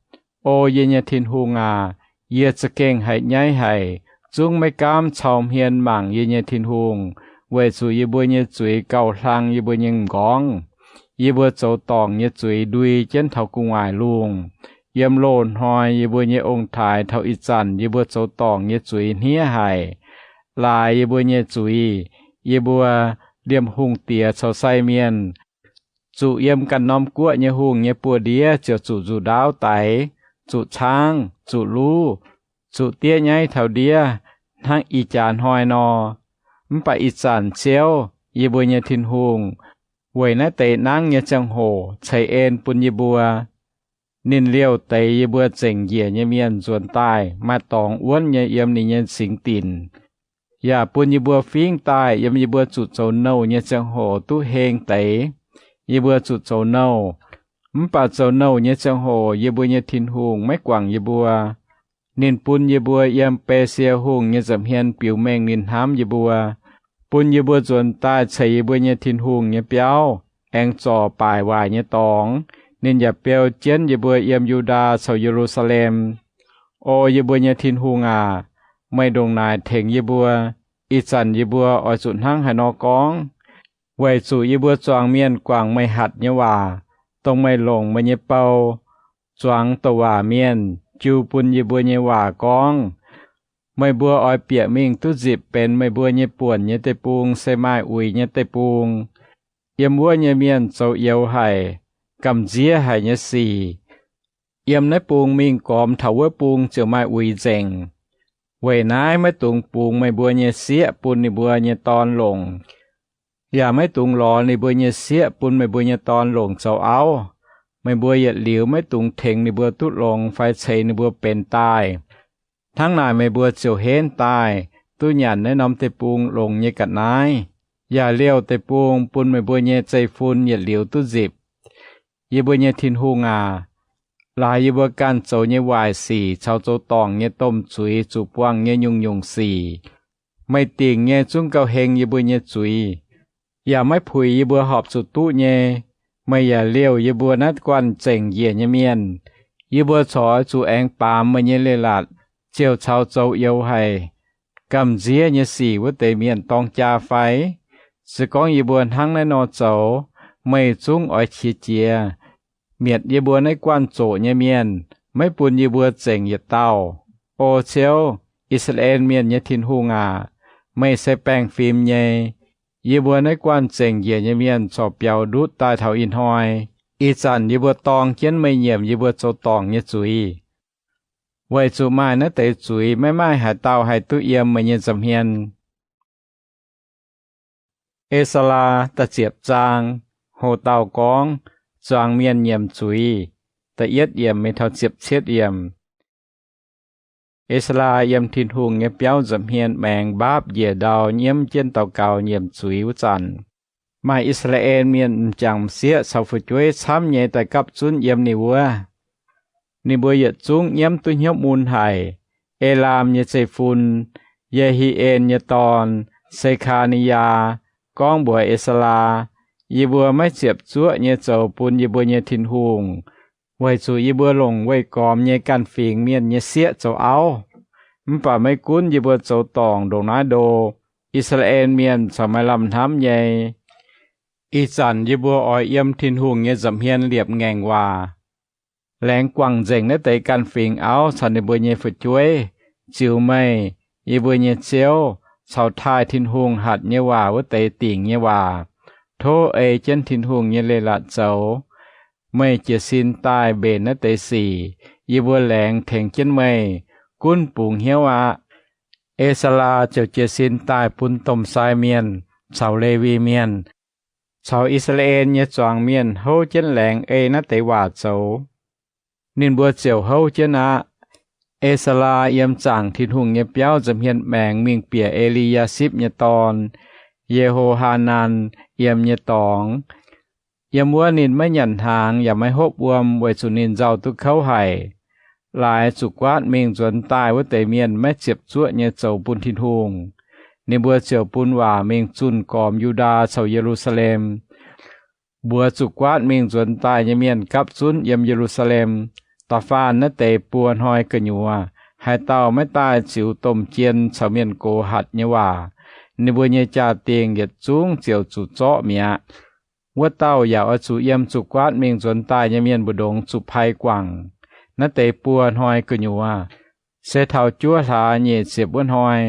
O yie nyei Tin-Hungh aac, yie za'gengh haiz nyaiv haic, zungv maiv gaamv cau hmien mangc yie nyei Tin-Hungh, weic zuqc yie mbuo nyei zuiz gauh hlang yie mbuo nyei m'nqorngv. Yie mbuo zoux dorngc nyei zuiz ndui jienv taux gu'nguaaic lungh. Yiem loz-hnoi yie mbuo nyei ong-taaix taux ih zanc yie mbuo zoux dorngc nyei zuiz hniev haic. Laaix yie mbuo nyei zuiz, yie mbuo, liemh hungh diex caux sai mienh, zuqc yiem ganh norm guoqv nyei hungh nyei buoz-ndiev ziouc zuqc nzuqc ndaauv daix, zuqc caangv, zuqc luv, zuqc diev nyaiv taux ndiev, hnangv ih jaax hnoi nor. Mv baac ih zanc Ziouv, yie mbuo nyei Tin-Hungh, weic naaiv deix nangv nyei ziangh hoc ceix en bun yie mbuo. Ninh liouh deix yie mbuo zengc njiec nyei mienh nzuonx daaih maaih dorngx wuonv nyei yiem ninh nyei singx dinc, yaac bun yie mbuo fingv daaih yiem yie mbuo zuqc zoux nouh nyei ziangh hoc duqv heng deix. Yie mbuo zuqc zoux nouh, mv baac zoux nouh nyei ziangh hoc yie mbuo nyei Tin-Hungh maiv guangc yie mbuo. Ninh bun yie mbuo yiem Besie Hungh nyei nza'hmien biux mengh ninh hnamv yie mbuo, bun yie mbuo nzuonx daaih ceix yie mbuo nyei Tin-Hungh nyei biauv, aengx zorc baaic waaic nyei dorngx. Ninh yaac beu jienv yie mbuo yiem Yu^ndaa caux Ye^lu^saa^lem. O yie mbuo nyei Tin-Hungh aac, meih ndongc naaic tengx yie mbuo. Ih zanc yie mbuo oix zuqc hnangv haaix nor gorngv? Weic zuqc yie mbuo zuangx mienh guangc meih hatc nyei waac, dongh meih longc meih nyei bou zuangx douc waac mienh jiu bun yie mbuo nyei waac gorngv, meih mbuo oix bieqc mingh duqv nzipc benx meih mbuo nyei buonc nyei deic-bung se maaih uix nyei deic-bung. Yiem wuov nyei mienh zoux youz haic, gamh nziev haic nyei sic. Yiem naaiv bung mingh gormx taux wuov bung ziouc maaih uix nzengc. Weic naaiv maiv dungx bungx meih mbuo nyei sieqv bun ninh mbuo nyei dorn longc, yaac maiv dungx lorz ninh mbuo nyei sieqv bun meih mbuo nyei dorn longc zoux auv. Meih mbuo yietc liuz maiv dungx tengx ninh mbuo duqv longx fai ceix ninh mbuo benx daaih. Hnangv naaic meih mbuo ziouc henv daaih duqv nyanc naaiv norm deic-bung longx nyei ga'naaiv, yaac liouh deic-bung bun meih mbuo nyei zeiv-fun yietc liuz duqv nzipc. Yie mbuo nyei Tin-Hungh aac, laaix yie mbuo ganh zoux nyei waaic sic caux zoux dorngc nyei domh zuiz zuqc buangh nyei nyungc-nyungc sic, meih dingc nyei zungv gauh heng yie mbuo nyei zuiz, yaac maiv puix yie mbuo horpc zuqc duqv nyei. Meih yaac liouh yie mbuo naaiv guanh zengc njiec nyei mienh. Yie mbuo corc oix zuqc aengx baamz meih nyei leiz-latc ziouc caux zoux youz haic, gamh nziev nyei sic wuov deix mienh dorng jaa fai? Se gorngv yie mbuo hnangv naaiv nor zoux, meih zungv oix qiex jiez, mietc yie mbuo naaiv guanh zoqc nyei mienh, maiv bun yie mbuo zengc yietc dauh. O Ziouv, I^saa^laa^en Mienh nyei Tin-Hungh aac, meih se baengh fim nyei. Yie mbuo naaiv guanh zengc njiec nyei mienh corc biaux ndutv daaih taux ih hnoi. Ih zanc yie mbuo dorng jienv meih nyiemc yie mbuo zoux dorngc nyei zuiz, weic zuqc maaih naaiv deix zuiz maiv maaih haaix dauh haih duqv yiem meih nyei nza'hmien. E^saa^laa da'ziepc zaang. Ho dauh gorngv, zuangx mienh nyiemc zuiz. Da'yietv yiemc mingh taux ziepc cietv yiemc. E^saa^laa yiem Tin-Hungh nyei biauv nza'hmien maengx mbaapv njiec ndau nyiemv jienv daux gaux nyiemc zuiz wuov zanc, maaih I^saa^laa^en Mienh m'jangc m'sieqv caux fu'jueiv camv nyei daaih gapv zunv yiem ninh wuov. Ninh mbuo yietc zungv nyiemv duqv hnyouv mun haic. Elaam nyei zeiv-fun, Ye^hi^en nyei dorn, Se^kaa^ni^yaa, gorngv mbuox Aa^saa^laa, Yie mbuo maiv ziepc zuoqv nyei zoux bun yie mbuo nyei Tin-Hungh, weic zuqc yie mbuo longc weih gormx nyei ganh fingx mienh nyei sieqv zoux auv. Mv baac maiv gunv yie mbuo zoux dorngc ndongc naaiv ndo, I^saa^laa^en Mienh corc maaih lamh hnamv nyei. Ih zanc yie mbuo oix yiem Tin-Hungh nyei nza'hmien liepc ngaengc waac, laengz guangc nzengc naaiv deix ganh fingx auv caux ninh mbuo nyei fu'jueiv, ziux meih, yie mbuo nyei Ziouv, caux taaih Tin-Hungh hatc nyei waac wuov deix dingc nyei waac. Tov ei jienv Tin-Hungh nyei leiz-latc zoux. Meih jiez sin daaih mbenc naaiv deix sic, yie mbuo laengz tengx jienv meih. Gunv bungx hnyouv aqv. Aa^saa^laa ziouc jiez sin daaih bun domh sai mienh caux Lewi Mienh caux I^saa^laa^en nyei zuangx mienh houv jienv laengz ei naaiv deix waac zoux. Ninh mbuo ziouc houv jienv aqv. Aa^saa^laa yiem zaangc Tin-Hungh nyei biauv nza'hmien maengx mingh bieqc E^li^yaa^sipv nyei dorn, Ye^ho^haa^nan, yiem nyei dorngx. Yiem wuov ninh maiv nyanc hnaangx yaac maiv hopv wuom, weic zuqc ninh nzauh duqv kouv haic. Laaix zuqc guaatv mingh nzuonx daaih wuov deix mienh maiv ziepc zuoqv nyei zoux bun Tin-Hungh. Ninh mbuo ziouc bun waac mingh zunh gormx Yu^ndaa caux Ye^lu^saa^lem, mbuox zuqc guaatv mingh nzuonx daaih nyei mienh gapv zunv yiem Ye^lu^saa^lem, da'faanh naaiv deix buo hnoi gu'nyuoz, haaix dauh maiv daaih ziux domh jien caux mienh gox hatc nyei waac, ninh mbuo nyei jaa-dingh yietc zungv ziouc zuqc zorqv mi'aqv. Wuov dauh yaac oix zuqc yiem zuqc guaatv mingh nzuonx daaih nyei mienh mbu'ndongx zuqc pai guangc. Naaiv deix buo hnoi gu'nyuoz, se taux juov hlaax nyeic ziepc wuov hnoi,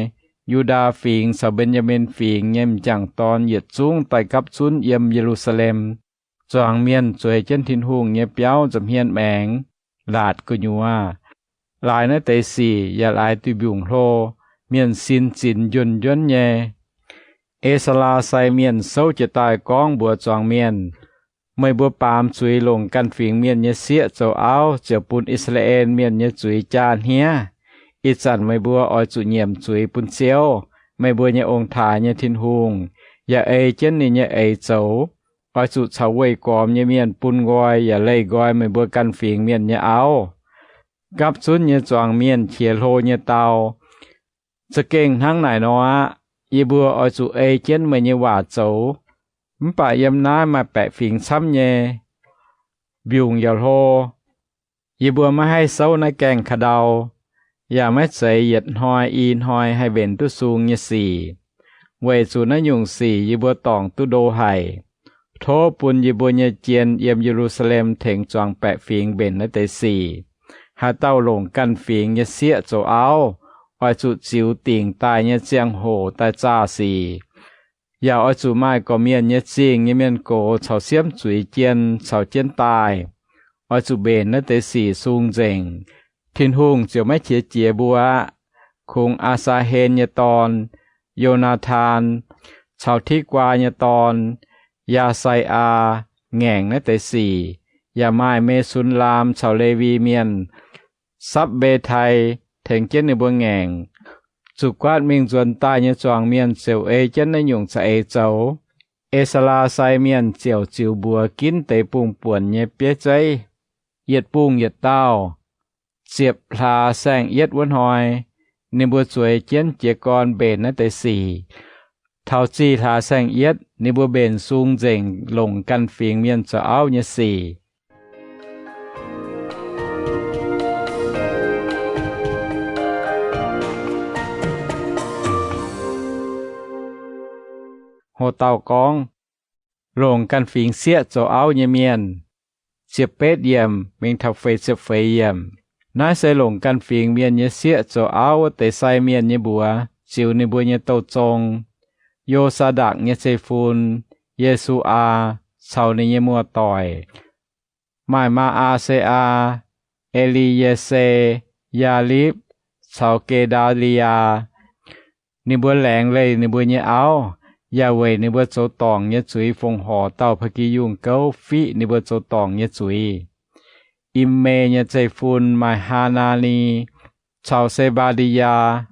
Yu^ndaa Fingx caux Mben^yaa^min Fingx nyei m'jangc dorn yietc zungv daaih gapv zunv yiem Ye^lu^saa^lem. Zuangx mienh zueiz jienv Tin-Hungh nyei biauv nza'hmien maengx, laatc gu'nyuoz. Laaix naaiv deix sic yaac laaix duih mbiungc hlo, mienh sin zinx njuonh njuonv nyei. Aa^saa^laa sai mienh souv jiez daaih gorngv mbuox zuangx mienh, Meih mbuo baamz zuiz longc ganh fingx mienh nyei sieqv zoux auv ziouc bun I^saa^laa^en Mienh nyei zuiz jaa hniev. Ih zanc meih mbuo oix zuqc nyiemc zuiz bun Ziouv, meih mbuo nyei ong-taaix nyei Tin-Hungh, yaac ei jienv ninh nyei eix zoux. Oix zuqc caux weih gormx nyei mienh bun nqoi yaac leih nqoi meih mbuo ganh fingx mienh nyei auv. Gapv zunv nyei zuangx mienh qiex hlo nyei dau, Za'gengh hnangv naaic nor aqv. Yie mbuo oix zuqc ei jienv meih nyei waac zoux. Mv baac yiem naaiv maaih baeqc fingx camv nyei, mbiungc yaac hlo. Yie mbuo maiv haih souv naaiv gaengh ka'ndau, yaac maiv zeiz yietc hnoi i hnoi haih mbenc duqv sung nyei sic. Weic zuqc naaiv nyungc sic yie mbuo dorngc duqv ndo haic. Tov bun yie mbuo nyei jien yiem Ye^lu^saa^lem tengx zuangx baeqc fingx mbenc naaiv deix sic. Haaix dauh longc ganh fingx nyei sieqv zoux auv, oix zuqc ziux dingc daaih nyei ziangh hoc daaih zaah sic. Yaac oix zuqc maaih gorqv-mienh nyei zingh nyei mienh gox caux siemv zuiz jien caux jienv daaih. Oix zuqc mbenc naaiv deix sic sung nzengc. Tin-Hungh ziouc maiv qiex jiez mbuo aqv. Kungx Aa^saa^hen nyei dorn, Yo^naa^tan, caux Tikv^waa nyei dorn, Yaa^sai^aa, ngaengc naaiv deix sic, yaac maaih Me^sun^laam caux Lewi Mienh, Sapv^mbe^tai, tengx jienv ninh mbuo ngaengc. Zuqc guaatv mingh nzuonx daaih nyei zuangx mienh ziouc ei jienv naaiv nyungc za'eix zoux. Aa^saa^laa sai mienh ziouc ziux mbuox ginv deix bungx-buonc nyei bieiv zeiv, yietc bungh yietc dauh. Ziepc hlaax saeng-yietv wuov hnoi, ninh mbuo zueiz jienv jiez gorn mbenc naaiv deix sic. Taux zih hlaax saeng-yietv, ninh mbuo mbenc sung nzengc longc ganh fingx mienh zoux auv nyei sic. Ho dauh gorngv, longc ganh fingx sieqv zoux auv nyei mienh. Ziepc betv yiemc mingh taux feix ziepc feix yiemc. Naaiv se longc ganh fingx mienh nyei sieqv zoux auv wuov deix sai mienh nyei mbuox ziux ninh mbuo nyei douh zong. Yo^saa^ndakc nyei zeiv-fun, Ye^su^aa, caux ninh nyei muoz-doic, maaih Maa^aa^se^aa, E^li^ye^se, Yaa^lipv, caux Ge^ndaa^li^yaa. Ninh mbuo laengz leih ninh mbuo nyei auv, yaac weic ninh mbuo zoux dorngc nyei zuiz fongc horc dauh Ba'gi Yungh Gouv fiqv ninh mbuo zoux dorngc nyei zuiz. Im^me nyei zeiv-fun maaih Haa^naa^ni caux Se^mbaa^ndi^yaa.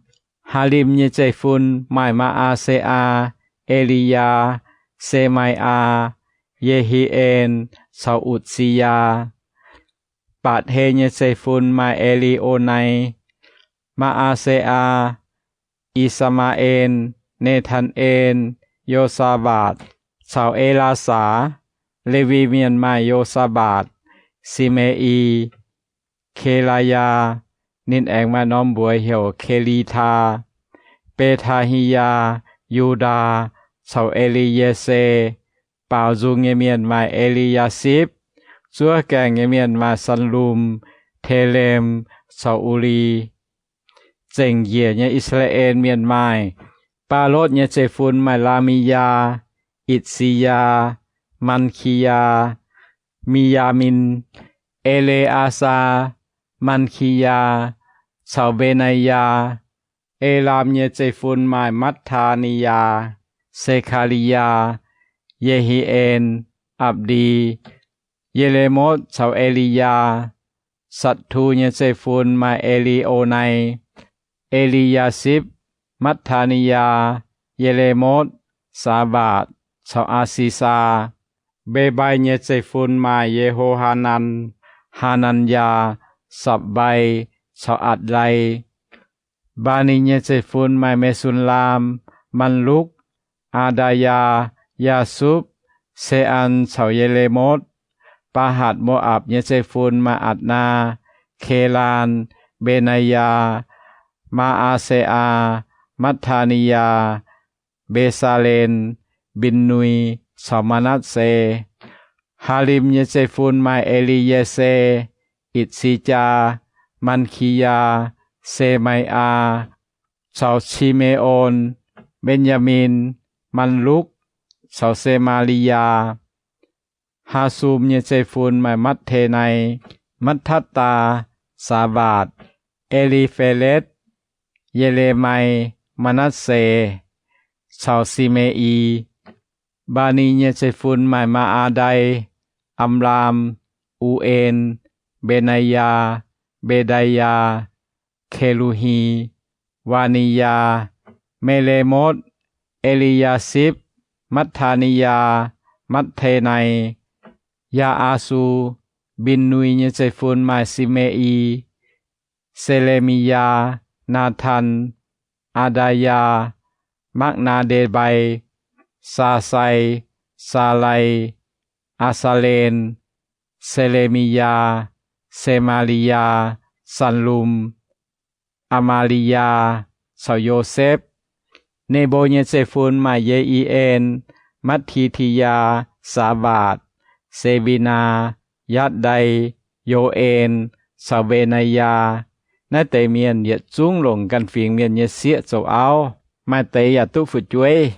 Haalim nyei zeiv-fun maaih Maa^aa^se^aa, E^li^yaa, Se^mai^aa, Ye^hi^en caux Utc^si^yaa. Mbaatc^he nyei zeiv-fun maaih E^li^o^ni, Maa^aa^se^aa, I^saa^maa^en, Ne^tan^en, Yo^saa^mbatc, caux E^laa^saax. Lewi Mienh maaih Yo^saa^mbatc, Si^me^i, Ke^laa^yaa, ninh aengx maaih norm mbuox heuc Ke^li^taa, Be^taa^hi^yaa, Yu^ndaa, caux E^li^ye^se. Baaux nzung nyei mienh maaih E^li^yaa^sipv. Zuov gaengh nyei mienh maaih Sanlum, Telem, caux U^li. Zengc njiec nyei I^saa^laa^en Mienh maaih: Baalotv nyei zeiv-fun maaih Laa^mi^yaa, Itc^si^yaa, Man^ki^yaa, Miyamin, E^le^aa^saa, Man^ki^yaa, caux Mbe^naa^yaa. Elaam nyei zeiv-fun maaih Matv^taa^ni^yaa, Se^kaa^li^yaa, Ye^hi^en, Apc^ndi, Ye^le^motv caux E^li^yaa. Satc^tu nyei zeiv-fun maaih E^li^o^ni, E^li^yaa^sipv, Matv^taa^ni^yaa, Ye^le^motv, Saa^mbaatc, caux Aa^si^saa. Mbe^mbai nyei zeiv-fun maaih Ye^ho^haa^nan, Haa^nan^yaa, Sapc^mbai, caux Atc^lai. Mbaa^ni nyei zeiv-fun maaih Me^sun^laam, Mallukv, Aa^ndaa^yaa, Yaasupv, Se^an caux Ye^le^motv. Baahatc Mo^apc nyei zeiv-fun maaih Atc^naa, Kelaan, Mbe^naa^yaa, Maa^aa^se^aa, Matv^taa^ni^yaa, Mbe^saa^len, Mbin^nui, caux Maa^natv^se. Haalim nyei zeiv-fun maaih E^li^ye^se, Itc^si^jaa, Man^ki^yaa, Se^mai^aa, caux Si^me^on, Mben^yaa^min, Mallukv, caux Se^maa^li^yaa. Haasum nyei zeiv-fun maaih Matv^te^ni, Matv^tatv^daa, Saa^mbaatc, E^li^fe^letv, Ye^le^mai, Maa^natv^se, caux Si^me^i. Mbaa^ni nyei zeiv-fun maaih Maa^aa^ndai, Am^laam, U^en, Mbe^naa^yaa, Mbe^ndaa^yaa, Ke^lu^hi, Waa^ni^yaa, Me^le^motv, E^li^yaa^sipv, Matv^taa^ni^yaa, Matv^te^ni, Yaa^aa^su. Mbin^nui nyei zeiv-fun maaih Si^me^i, Se^le^mi^yaa, Naatan, Aa^ndaa^yaa, Makv^naa^nde^mbai, Saasai, Saalai, Aa^saa^len, Se^le^mi^yaa, Se^maa^li^yaa, Sanlum, Aa^maa^li^yaa, caux Yosepv. Nebo nyei zeiv-fun maaih Ye^i^en, Matv^ti^ti^yaa, Saa^mbaatc, Se^mbi^naa, Yatv^ndai, Yo^en, caux Mbe^naa^yaa. Naaiv deix mienh yietc zungv longc ganh fingx mienh nyei sieqv zoux auv. Maaih deix yaac duqv fu'jueiv.